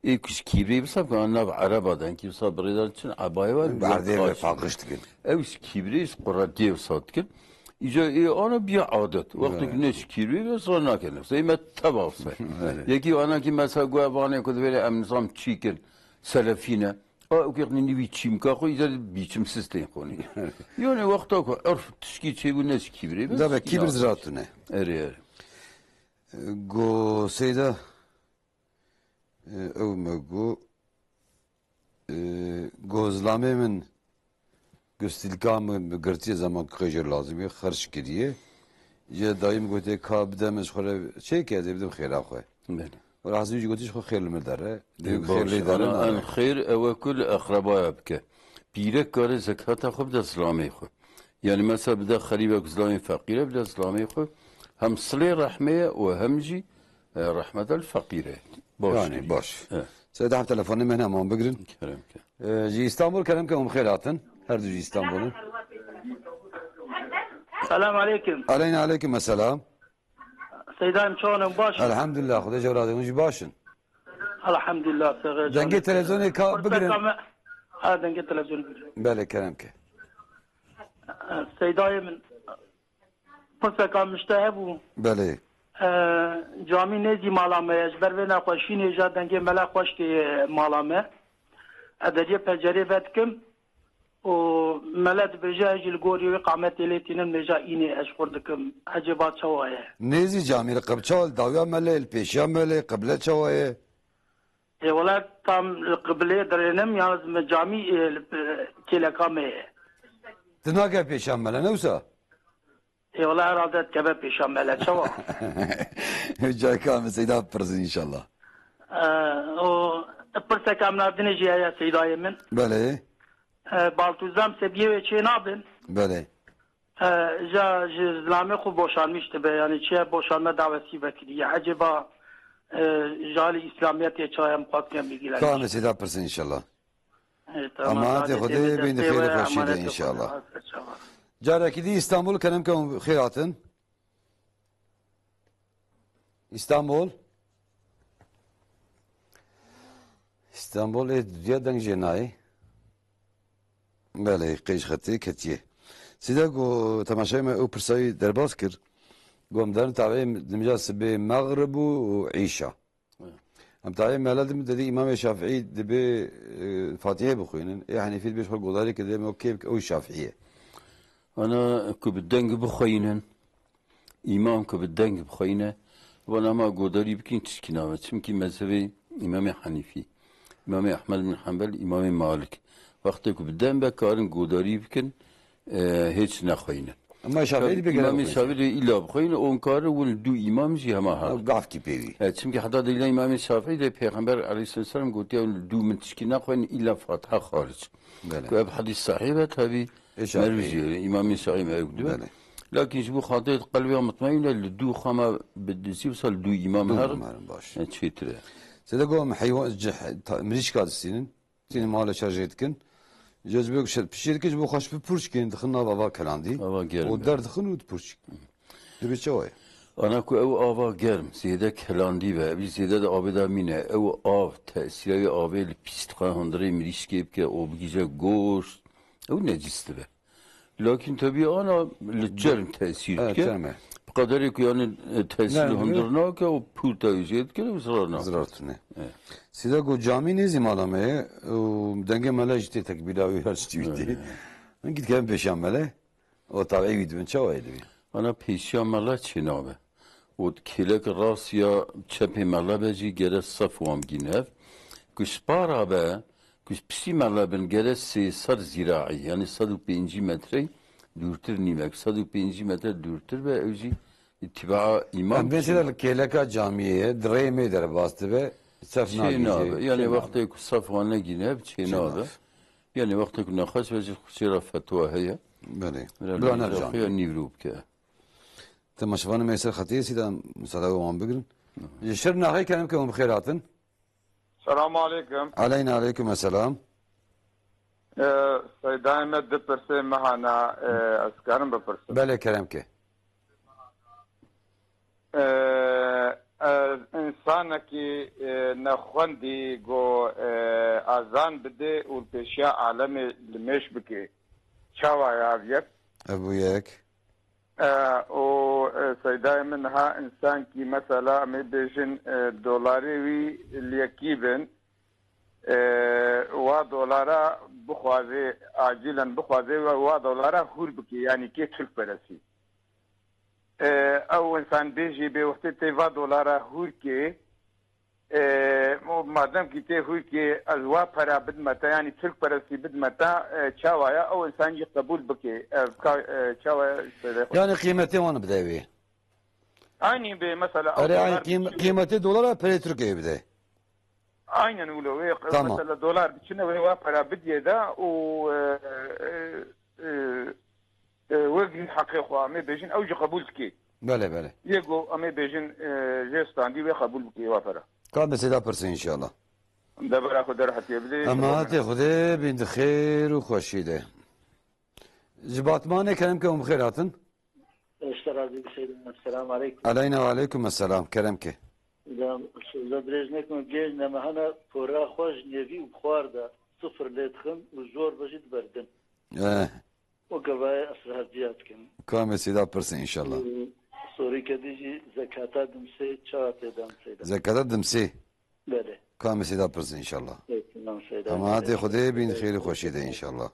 Ê ku ji kîbrê wisa ku an nav ereba de, enkî wisa birêdan çin ebayê wan, Bi erdê ve paqij dikin. Ew ji kîbrê, ji quretiyê wisa dikin. Îca ê ana biya adet. Wextê ku Evet. ne ji kîbrê ve zira nakene. Wisa ê me teva wisa. Evet. Yekî ana kî mesela gu ev anê ku divêre em nizam çîkin, selefî ne. A, û kêxnî nîvî çîmka xwe, îca biçimsiz tên xonî. Yanî wexta ku urf tişkî çêbû ne ji kîbrê ve, Da be tişkî kîbir nakir. Ziratune. Erê, erê. Go Seyda, e, ew me go, e, go zilamê min gustîlka min bi girtiye zaman ku xêjir lazim ye, xerç kiriye. Ji dayî min gotiye, "Ka bide min ji xwe re çêke, ez ê bidim xêra xwe." Belê. Wela hezî jî gotî ji xwe xêr li min dere. Dê Ê, xêr baş, lê dere ana nare. En xêr ew e ku li eqrebaya bike. Pîrek kare zekata xwe bide zilamê xwe. Yani mesela bide xerîbek zilamê feqîre, bide zilamê xwe. Hem silê rehmê ye û hem jî, e, rehmeta li feqîre. Baş Yani, kirî. baş. Evet. Seyda, hep telefonê me heman bigrin. Kerem ke. Ee, ji Îstanbul kerem ke hûn xêr hatin. Her du ji Îstanbul'un. Selam aleyküm. Aleyna aleyküm esselam. Seydayım, çawan in, baş in? Elhamdülillah, Xwedê ji razî, hûn jî baş in. Elhamdülillah, sağ ol. Dengê televizyonê ka Ortak bigirin. Ame-, ha, dengê televizyonê bigirin. Belê, kerem ke. Seydayê min, pirseka min ji te hebû. Belê. E, camî nêzî mala me ye. Ji ber vê nexweşînê ja dengê mele xweş tê mala me. E, deriyê pencerê vedikim û mele dibêje, ez jî li gorî wê qametê lê tînim, nêja înê ez xurt dikim. Ecêba çawa ye? Nêzî camî li qeb-, çawa li dawiya mele, li pêşiya mele, qible çawa ye? Ê, wela tam li qiblê dirênim, yalnız me camî, ê, li, e, kêleka me ye. Ti nake pêşiya mele, ne wisa? Ê, wala herhalde dikeve pêşa mele, çawa? Careka min Seyda pirsin inşallah. E, o, pirseka min a dinê jî heye Seydayê min. Belê. E, Baltûzam sebiyê wê çê nabin. Belê. E, ja ji zilamê xwe boşanmiş dibe, yani çiye boşanme dawetî vekiriye. Ecêba, e, ji alî Îslamiyetê çawa em xwestiye bilgilenmiş. Ka em Seyda pirsin inşallah. E, tamam, Emanetê Xwedê, bîn xêr û xweşî de inşallah. Carekî dî Îstanbul kerem ke hûn xêr hatin. Îstanbul. Îstanbul ê diya deng jê nayê. Belê, qêj xetê ketiye. Sîda ku temaşayê me ew pirsayî derbas kir. Ku em derin tavê dimija sibê Mexrib û Îşa. Em tayê mela dim dedî Îmamê Şafîî dibê, e, Fatihê bixwînin. Ê Henîfî dibê ji xwe godarê kir dê me kê bike ew Şafîî ye. Ana ku bi deng bixweynin, îmam ku bi deng bixweyne, vana ma godarî bikin tişkî nabe. Çimkî mezhebê Îmamê Henîfî, Îmamê Ehmed bin Henbel, Îmamê Malik. Wextê ku bi deng be karin godarî bikin, e, hêç nexweynin. Ama Şafîî dibê gere Îmamê bixwînin. Şafîî dê îla bixweynin, on karin win dû îmam jî hema ha. Ew gavkî pêvî. E, çimkî heta dêla Îmamê Şafîî dê Pêxember aleyhisselam gotiye, win dû min tişkî nexweynin, îla Fatiha xaric. Belê. Ku ev hedîs sahîh be, tevî Ê Şafîî. Merv jî, Îmamê Şafîî merv dibe. Belê. Lakin ji bo xatirê qelbê mutmaîn e, li dû xama bi dizî wisa li dû îmam Dû her, herin, baş. E, çêtir e. Sede go em heywan, cih-, ta-, mirîşka distînin. Tînin mala şerjê dikin. Ji, ji bo şer pişê dikin, ji bo xweş bipurçkin, dixin nav ava kelandî. Ava germ û be. Der dixin û dipurçkin. Dibê çawa ye? Ana ku ew ava germ, zêde kelandî be, ev zêde di avê de mîne. Ew av, tesîra wê avê li pîs dixwe hundirê mirîşkê bike, û bigihîje goşt, ew necîs dibe. Lakin tebî ana li cerm tesîr Evet, dike. Cerm e. Bi qederê ku yani, e, tesîr Ne, hundir nake û pûr tewî jê dike, ew zirar nake. Zirar tune. Evet. Sîda ku camî nêzî mala me ye û dengê mele jî tê tekbîla wî her tiştî wî tê. Evet. Min gît kevin pêşiya mele, o tavê wî dibin, çawa yê dibî? Ana pêşiya mele çê nabe. Û kêlek rast ya çepê mele be jî gere sef wan bigîne hev. Ku ji para be, ku ji piştî mele bin gere sê sed zîraî, yani sed û pêncî metrey dûrtir nîme. Ku sed û pêncî metre dûrtir be, ew jî îtîbaa îmam Em bên çê têde li kêleka camiyê ye, di rêyê me derbas dibe, sef Çê nagihîje, nabe. Yani çê nabe. Wextê ku sef wan negîne hev, çê Çê nabe. nabe. Yani wextê ku nexweş be jî çê re fetwa heye. Belê. Bila Bila nercan. Nîvro bike. Temaşevanê me ser xetê sî de misada wan bigirin. Ji Şirnexê kerem ke hûn bi xêr hatin. Selamu aleykum. Aleyna aleykum esselam. Ee, Seydayê me du pirsê me hana, ee, ez karim bipirsim. Belê kerem ke. Ee, ez insanekî, ee, nexwendî go, ee, azan bidê û pêşiya alemê limêş bike. Çawa ya ev yek? Ev bû yek. E, û, e, seydayê min niha însankî, mesela, em ê bêjin, e, dolarê wî li yekî bin, e, wa dolara bixwaze, acilen bixwaze we wa dolara hûr bike, yanî kê Tirkperestî. E, ew însan bêjî bê wextê tê va dolara hûr kê, E, o madem ki tê hûrkê ez wa pera bidme te, yanî Tirkperestî bidme te, e, çawa ya ew însan jî qebûl bike? Ev ka, e, çawa ya sêde xwe? Yani qîmetê wan bide wê. Aynî be mesela ew Erê, aynî dolar qîm-, qîmetê dolara perê Tirkiyeyê bide. Aynen wilo wê, Tamam. mesela dolar biçine wê wa pera bidye de û, e, e, e, e, wek jî heqê xwe em ê bêjin, ew jî qebûl dike. Belê, belê. Yê ku em ê bêjin, e, jê standî wê qebûl bike wa pera. Ka mesêda pirsin inşallah. De bera xwe derhetiye bidê. Emanet Xwedê bin di xêr û xweşî de. Ji Batmanê kerem ke hûn bi xêr hatin. Ji te razî bi Seydê me. Selamu aleykum. Aleyna ve aleykum esselam. Kerem ke. Za, za dirêj nekim, gêj nemehana pora xwe ji nêvî û bi xwar de sifir lê dixin û zor be jî diberdin. Eh. Weke vayê esrar diya dikin. Ka mesêda pirsin inşallah. Û sorî kedî jî zekata dimsê çawa tê dan seyda? Zekata dimsê. Belê. Ka mesêda pirsin inşallah. Evet, tamam seyda. Emanet Xwedê bin xêr û xweşî de inşallah.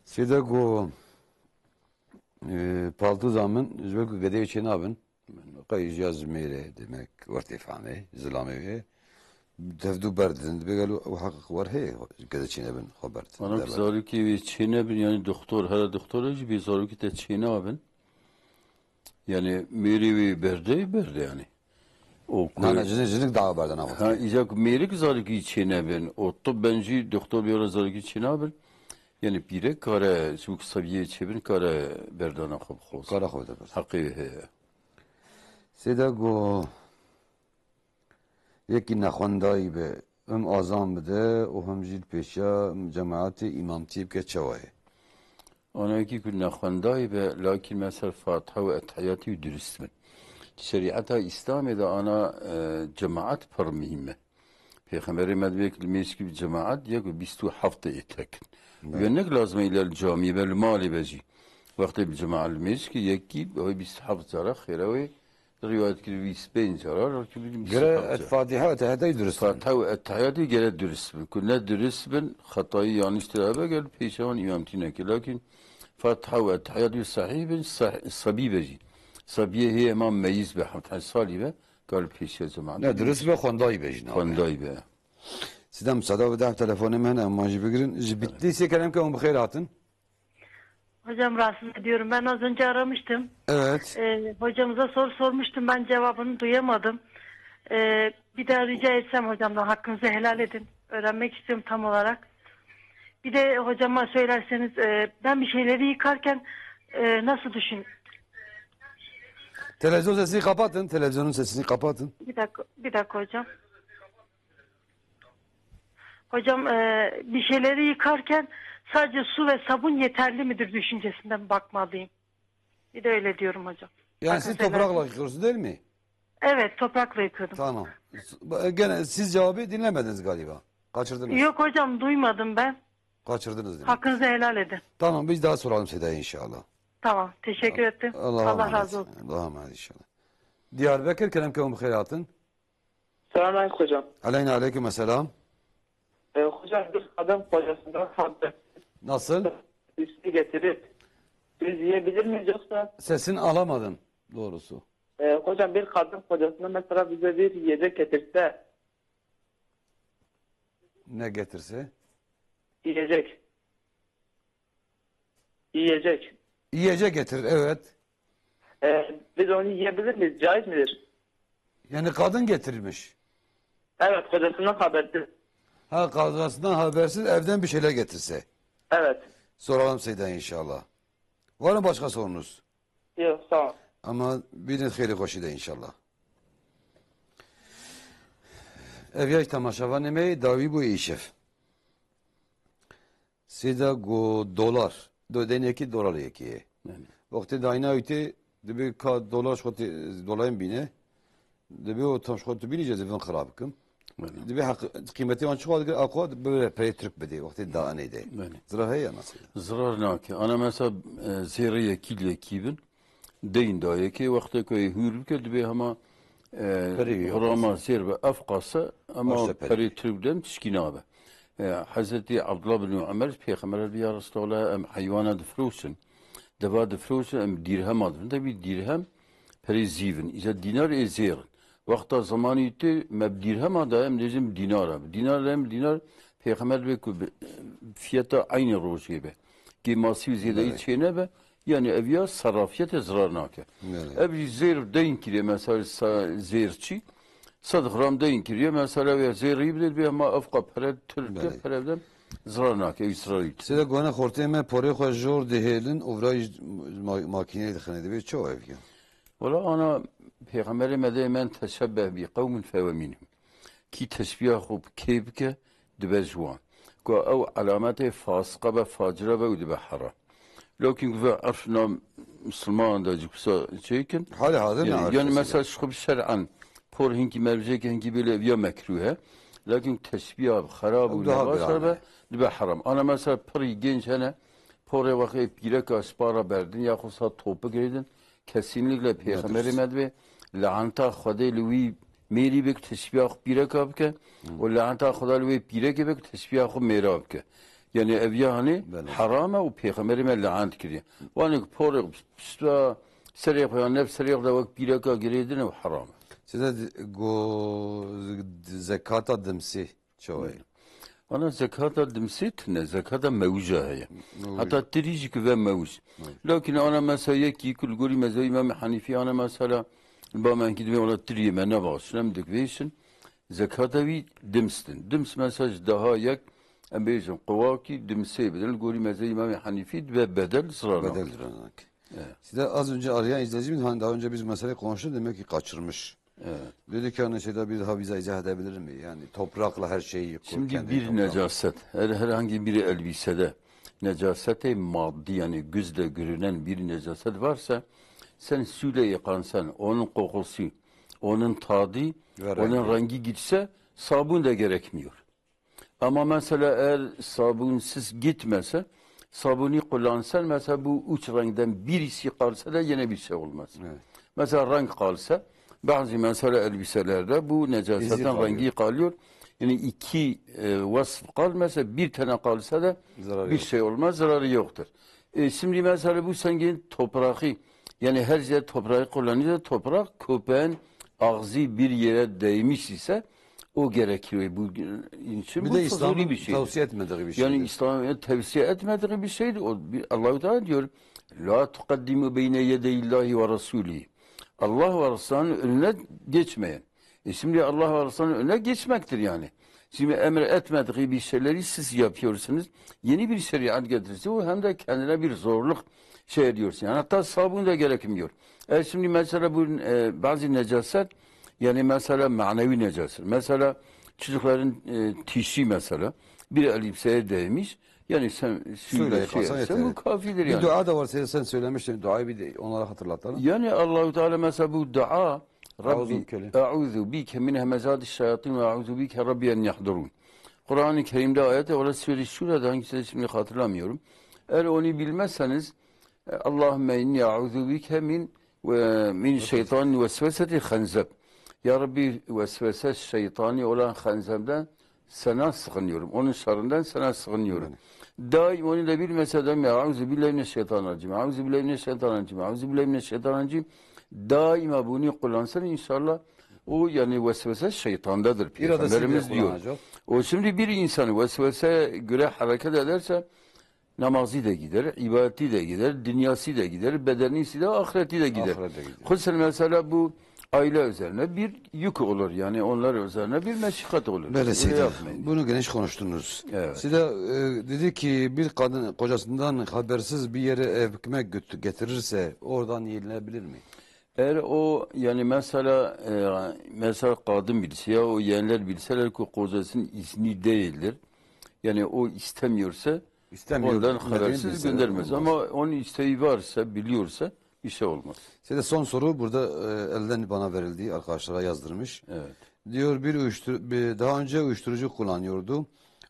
Seyda ku, e, paltûza min, ji ber ku gedê çê nabin, qey jiya ji mêrê, demek, wertê fanê, zilamê wê, Tevdû berdidin, dibê gelo ew heq wer heye, gede çênebin, xwe berdidin. Ana ku zarokê wê çênebin, yanî doktor, here doktor jî bê zarokê te çênabin. Yanî mêrê wê berde, berde yanî. O ku Na, na, jinik, jinik dawa berdana xwe Ha, dike. îca ku mêrik zarokî çênebin, o tibben jî doktor bê re zarokî çênabin. Yanî pîrek kare, çûk sebiyê çêbin, kare berdana xwe bixwaz. Kare xwe bide ber. Heqê wê heye. Sêda go, yekî nexwendayî be, him azan bide û him jî li pêşiya cemaetê îmamtiyê bike, çawa ye? Ana yekî ku nexwendayî be, lakîn mesela Fatiha û Etehiyatî wî durist bin. Şerîeta Îslamê de ana, e, cemaet pir muhîm e. Pêxemberê me divê ku li mêşkî bi cemaet yek û bîst û heft ê tekin. Evet. Ve nek lazim e îlla li camiyê be, li malê be jî. Wextê bi cemaet li mêşkî yekî, ew ê bîst û heft cara xêra wê Rivayet kir bîst û pênc cara, rivayet kir bîst û heft cara. Gere et Fatiha, Etehiyatayî durist bin. Fatiha û Etehiyatî gere durist bin. Ku ne durist bin, xetayî yanlış tira hebe, gel pêşewan îmamtî neke. Lakin Fatiha û Etehiyatî sahîh bin, sah-, sebî be jî. Sebiyê hê hema meyîz be, heft heşt salî be, kar pêşiya cemaat. Ne, durist be, xwendayî be jî, ne? Xwendayî be. Sida, misada bide, telefonê me hene, em jî bigirin. Ji Bitlîsê kerem ke hûn bi xêr hatin. Hocam, rahatsız ediyorum. Ben az önce aramıştım. Evet. Ee, hocamıza soru sormuştum. Ben cevabını duyamadım. Ee, bir daha rica etsem hocamdan, hakkınızı helal edin. Öğrenmek istiyorum tam olarak. Bir de hocama söylerseniz, e, ben bir şeyleri yıkarken, e, nasıl düşün? Televizyon sesini kapatın. Televizyonun sesini kapatın. Bir dakika, bir dakika hocam. Hocam, e, bir şeyleri yıkarken sadece su ve sabun yeterli midir düşüncesinden bakmalıyım. Bir de öyle diyorum hocam. Yani siz toprakla yıkıyorsunuz, değil mi? Evet, toprakla yıkıyordum. Tamam. Gene siz cevabı dinlemediniz galiba. Kaçırdınız. Yok hocam, duymadım ben. Kaçırdınız demek. Hakkınızı helal edin. Tamam, biz daha soralım Seda'ya inşallah. Tamam, teşekkür ettim. Allah'a Allah emanet. Razı olsun. Allah'a emanet inşallah. Diyarbakır, kerem kevin bu hayatın. Selamünaleyküm hocam. Aleyna aleyküm selam. Ee, hocam, bir kadın kocasından haber. Nasıl? Üstü getirip biz yiyebilir miyiz yoksa? Sesini alamadım doğrusu. Ee, hocam, bir kadın kocasından mesela bize bir yiyecek getirse. Ne getirse? Yiyecek. Yiyecek. Yiyecek getirir, evet. Ee, biz onu yiyebilir miyiz? Caiz midir? Yani kadın getirmiş. Evet, kocasından habersiz. Ha, kocasından habersiz evden bir şeyler getirse. Evet. Soralım Seyda inşallah. Var mı başka sorunuz? Yok, sağ ol. Ama bilin xêrê xweşî de inşallah. Ev yay temaşevanê me dawî bû îşev. Sêda go dolar. Do denekî dolar yekê ye. Yani. Wextê dayna wî tê, dibê ka dolar xwe tê, dolayên bîne. Dibê o tam xwe tu bînî, ez ê vin xira bikim. Yani. Dibê heq, qîmetê wan çiqa dikir, a xwe böyle peyê Türk bidê, wextê daanê de. Yani. Zira heye ya nasıl? Zirar nake. Ana mesela, e, zêrê yekî li yekî bin. Deyn dayekê, wextê ku hûr bike, dibê hema, e, Perê wî rama zêr be, ev qase, ema Qase perê. Perê Tirk dem tişkî nabe. E, Hezretî Abdullah bin Umer, Pêxember bi ya Resulallah, em heywana difiroşin, deva difiroşin, em dîrhema dibin. Tabi dîrhem perê zîvin, îca dînar ê zêr in. Wexta zemanî tê, me bi dîrhema da, em dêjin bi dînar e. Bi dînar em, dînar, Pêxember dibê ku bi, fiyata eynî rojê be. Kêmasî û zêdeyî Belê. Çê nebe, yani ev ya serafiyetê zirar nake. Belê. Ev jî zêr deyn kiriye, mesela sa-, zêr çî, sed gram deyn kiriye, mesela ya zêrî bide, dibê hema ev qa pere Tirk de, Belê. Pere de zirar nake, ev zirar nake. Sêde gone xortê me porê xwe jor dihêlin û virayî ma-, makîneyê dixine, dibê çawa ev ya? Wela ana Pêxemberê me dê men teşebbeh bi qewmin fewe mînhum. Kî teşbîha xwe bi kê bike, dibe ji wan. Ku ew elametê fasiqa be, facira be û dibe heram. Lakin ku ve erf na misilmanan de cikusa çêkin. Halê hazir Yani, ne yani erfesi mesela de. Ji xwe bi şer'an por hinkî mervcêke hinkî bêle ev ya mekrûh e. Lakin teşbîha xerab û Ew daha nebaşa bira be, ne. Dibe heram. Ana mesela pirî genç hene, porê wexê pîreka ji para berdin ya xwe sa topik girêdin. Kesinlikle Pêxemberê Nedurust. Me divê leanta Xwedê li wî mêrî bik, teşbîha xwe pîreka bike û leanta Xweda li wê pîrekê bik, teşbîha xwe mêra bike. Yani ev ya hanê Belê. Heram e û Pêxemberê me leant kiriye. Wanê ku porê pişta serê xwe ya nev serê xwe de wek pîreka girêdin ew heram e. Sêde di-, go zekata dimsê çawa ye? Ana zekata dimsê tune, zekata mewja heye. Mewj. Heta tirî jî ki ve mewj. Mewj. Lakin ana mesela yekî ku li gorî mezhebê Îmamê Henîfî ana mesela ba me enkî dibê wala tiriyê me nebaxşin, em dikvêşin. Zekata wî dims din. Dims mesela ji daha yek, em bêjin, qewakî dimsê bidin. Li gorî mezhebê Îmamê Henîfî dibe bedel ziranak. Bedel ziranak. Evet. Sida az önce arayan izleyicimiz, hani daha önce biz meseleyi konuştuk, demek ki kaçırmış. Evet. Dedi ki, hani şeyde bir daha bize izah edebilir mi? Yani toprakla her şeyi yıkıyor, Şimdi kendi bir toprak. Necaset, her, herhangi bir elbisede necaset-i maddi, yani gözle görünen bir necaset varsa, sen suyla yıkansan, onun kokusu, onun tadı, ve onun rengi gitse, sabun da gerekmiyor. Ama mesela eğer sabunsuz gitmese, sabuni kullansan, mesela bu üç renkten birisi kalsa da yine bir şey olmaz. Evet. Mesela renk kalsa, bazı mesela elbiselerde bu necasetten rengi kalıyor. Yani iki e, vasf kal, mesela bir tane kalsa da bir şey olmaz, zararı yoktur. E, şimdi mesela bu sanki toprağı, yani her yer toprağı kullanıyor, toprak köpeğin ağzı bir yere değmiş ise, o gerekiyor bu için. Bir de İslam'ın tavsiye etmediği bir şeydir. Yani İslam'ın tavsiye etmediği bir şeydir. O, bir, Allahu Teala diyor, "La tuqaddimu beyne yedeyillahi ve rasulihi." Allah ve Resulü'nün önüne geçmeyin. E şimdi Allah ve Resulü'nün önüne geçmektir yani. Şimdi emir etmediği bir şeyleri siz yapıyorsunuz. Yeni bir şeriat getirse o hem de kendine bir zorluk şey ediyorsun. Yani hatta sabun da gerekmiyor. E şimdi mesela bu e, bazı necaset, yani mesela manevi necaset. Mesela çocukların e, tişi mesela bir elbiseye değmiş. Yani sen suyla şey etsen bu kafidir yani. Bir dua da var, sen, sen söylemiştin duayı, bir de onlara hatırlatalım. Yani Allahu Teala mesela bu dua, Rabbi, "Euzu bike min hemezati şeyatin ve euzu bike Rabbi en yahdurun." Kur'an-ı Kerim'de ayet, orası Sure-i Şura'da, hangisi de şimdi hatırlamıyorum. Eğer onu bilmezseniz, e, "Allahümme inni euzu bike min ve min şeytan vesveseti henzeb." Ya Rabbi, vesvese şeytani olan henzebden sana sığınıyorum. Onun şerrinden sana sığınıyorum. Daim onu da bilmese de, "Euzu billahi mineşşeytanirracim. Euzu billahi mineşşeytanirracim. Euzu billahi mineşşeytanirracim." Daima bunu kullansın inşallah. O yani vesvese şeytandadır. Peygamberimiz diyor. O şimdi bir insan vesvese göre hareket ederse, namazı da gider, ibadeti de gider, dünyası da gider, bedenisi de, ahireti de gider. Ahirete gider. Hususen mesela bu aile üzerine bir yük olur, yani onlar üzerine bir meşakkat olur. Böyle yapmayın. Bunu geniş konuştunuz. Evet. Sida e, dedi ki bir kadın kocasından habersiz bir yere ekmek götü- getirirse oradan yenilebilir mi? Eğer o yani mesela e, mesela kadın birisi ya o yeğenler bilseler ki kocasının izni değildir. Yani o istemiyorsa İstemiyor, ondan habersiz göndermez. Ama onun isteği varsa, biliyorsa bir şey olmaz. Size son soru burada e, elden bana verildi, arkadaşlara yazdırmış. Evet. Diyor bir, uyuştur- bir daha önce uyuşturucu kullanıyordu.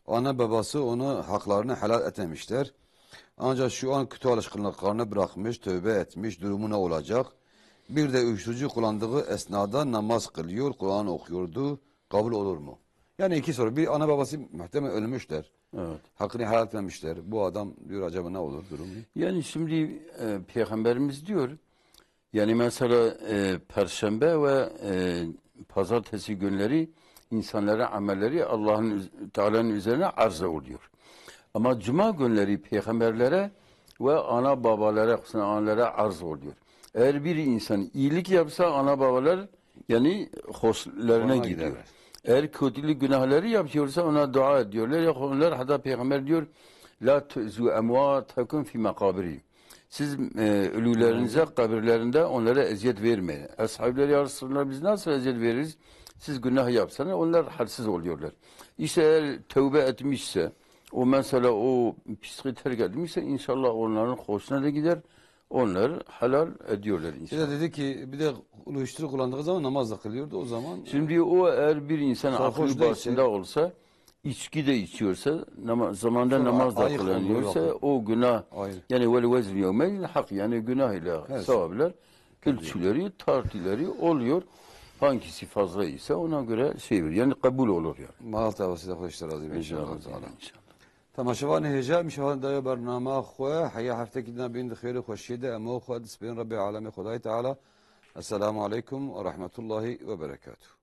Ana babası onu haklarını helal etmemişler. Ancak şu an kötü alışkanlıklarını bırakmış, tövbe etmiş, durumu ne olacak? Bir de uyuşturucu kullandığı esnada namaz kılıyor, Kur'an okuyordu. Kabul olur mu? Yani iki soru. Bir, ana babası muhtemelen ölmüşler. Evet. Hakkını helal etmemişler. Bu adam diyor acaba ne olur durumu? Yani şimdi e, Peygamberimiz diyor, yani mesela e, Perşembe ve e, Pazartesi günleri insanların amelleri Allah'ın üz- Teala'nın üzerine arz oluyor. Ama Cuma günleri peygamberlere ve ana babalara, hususen analara arz oluyor. Eğer bir insan iyilik yapsa ana babalar yani hoşlarına gidiyor. Eğer kötülük günahları yapıyorsa ona dua ediyorlar. Ya onlar hatta peygamber diyor, "La tu'zu emvatakum fi makabiri." Siz e, ölülerinize kabirlerinde onlara eziyet vermeyin. Ashablar ya Resulallah biz nasıl eziyet veririz? Siz günah yapsanız onlar halsiz oluyorlar. İşte eğer tövbe etmişse, o mesela o pisliği terk etmişse inşallah onların hoşuna da gider. Onlar helal ediyorlar inşallah. Bir de dedi ki bir de uyuşturucu kullandığı zaman namaz da kılıyordu o zaman. Şimdi o eğer bir insan aklı başında olsa, içki de içiyorsa, nama, zamanda namaz da kılınıyorsa o günah yani vel wezn yevmeyn hak yani günah ile sevaplar ölçüleri, tartıları oluyor. Hangisi fazla ise ona göre şey verir. Yani kabul olur yani. Maal tavası da hoş razı inşallah. Teala. İnşallah. Temaşevanê hêja, em şevan daye bernama xwe, heya heftekî dina bên di xêr û xweşiyê de, em û xwe dispên Rebê Alemê Xwedayê Teala, Esselamu aleykum ve rahmetullahi ve berekatuhu.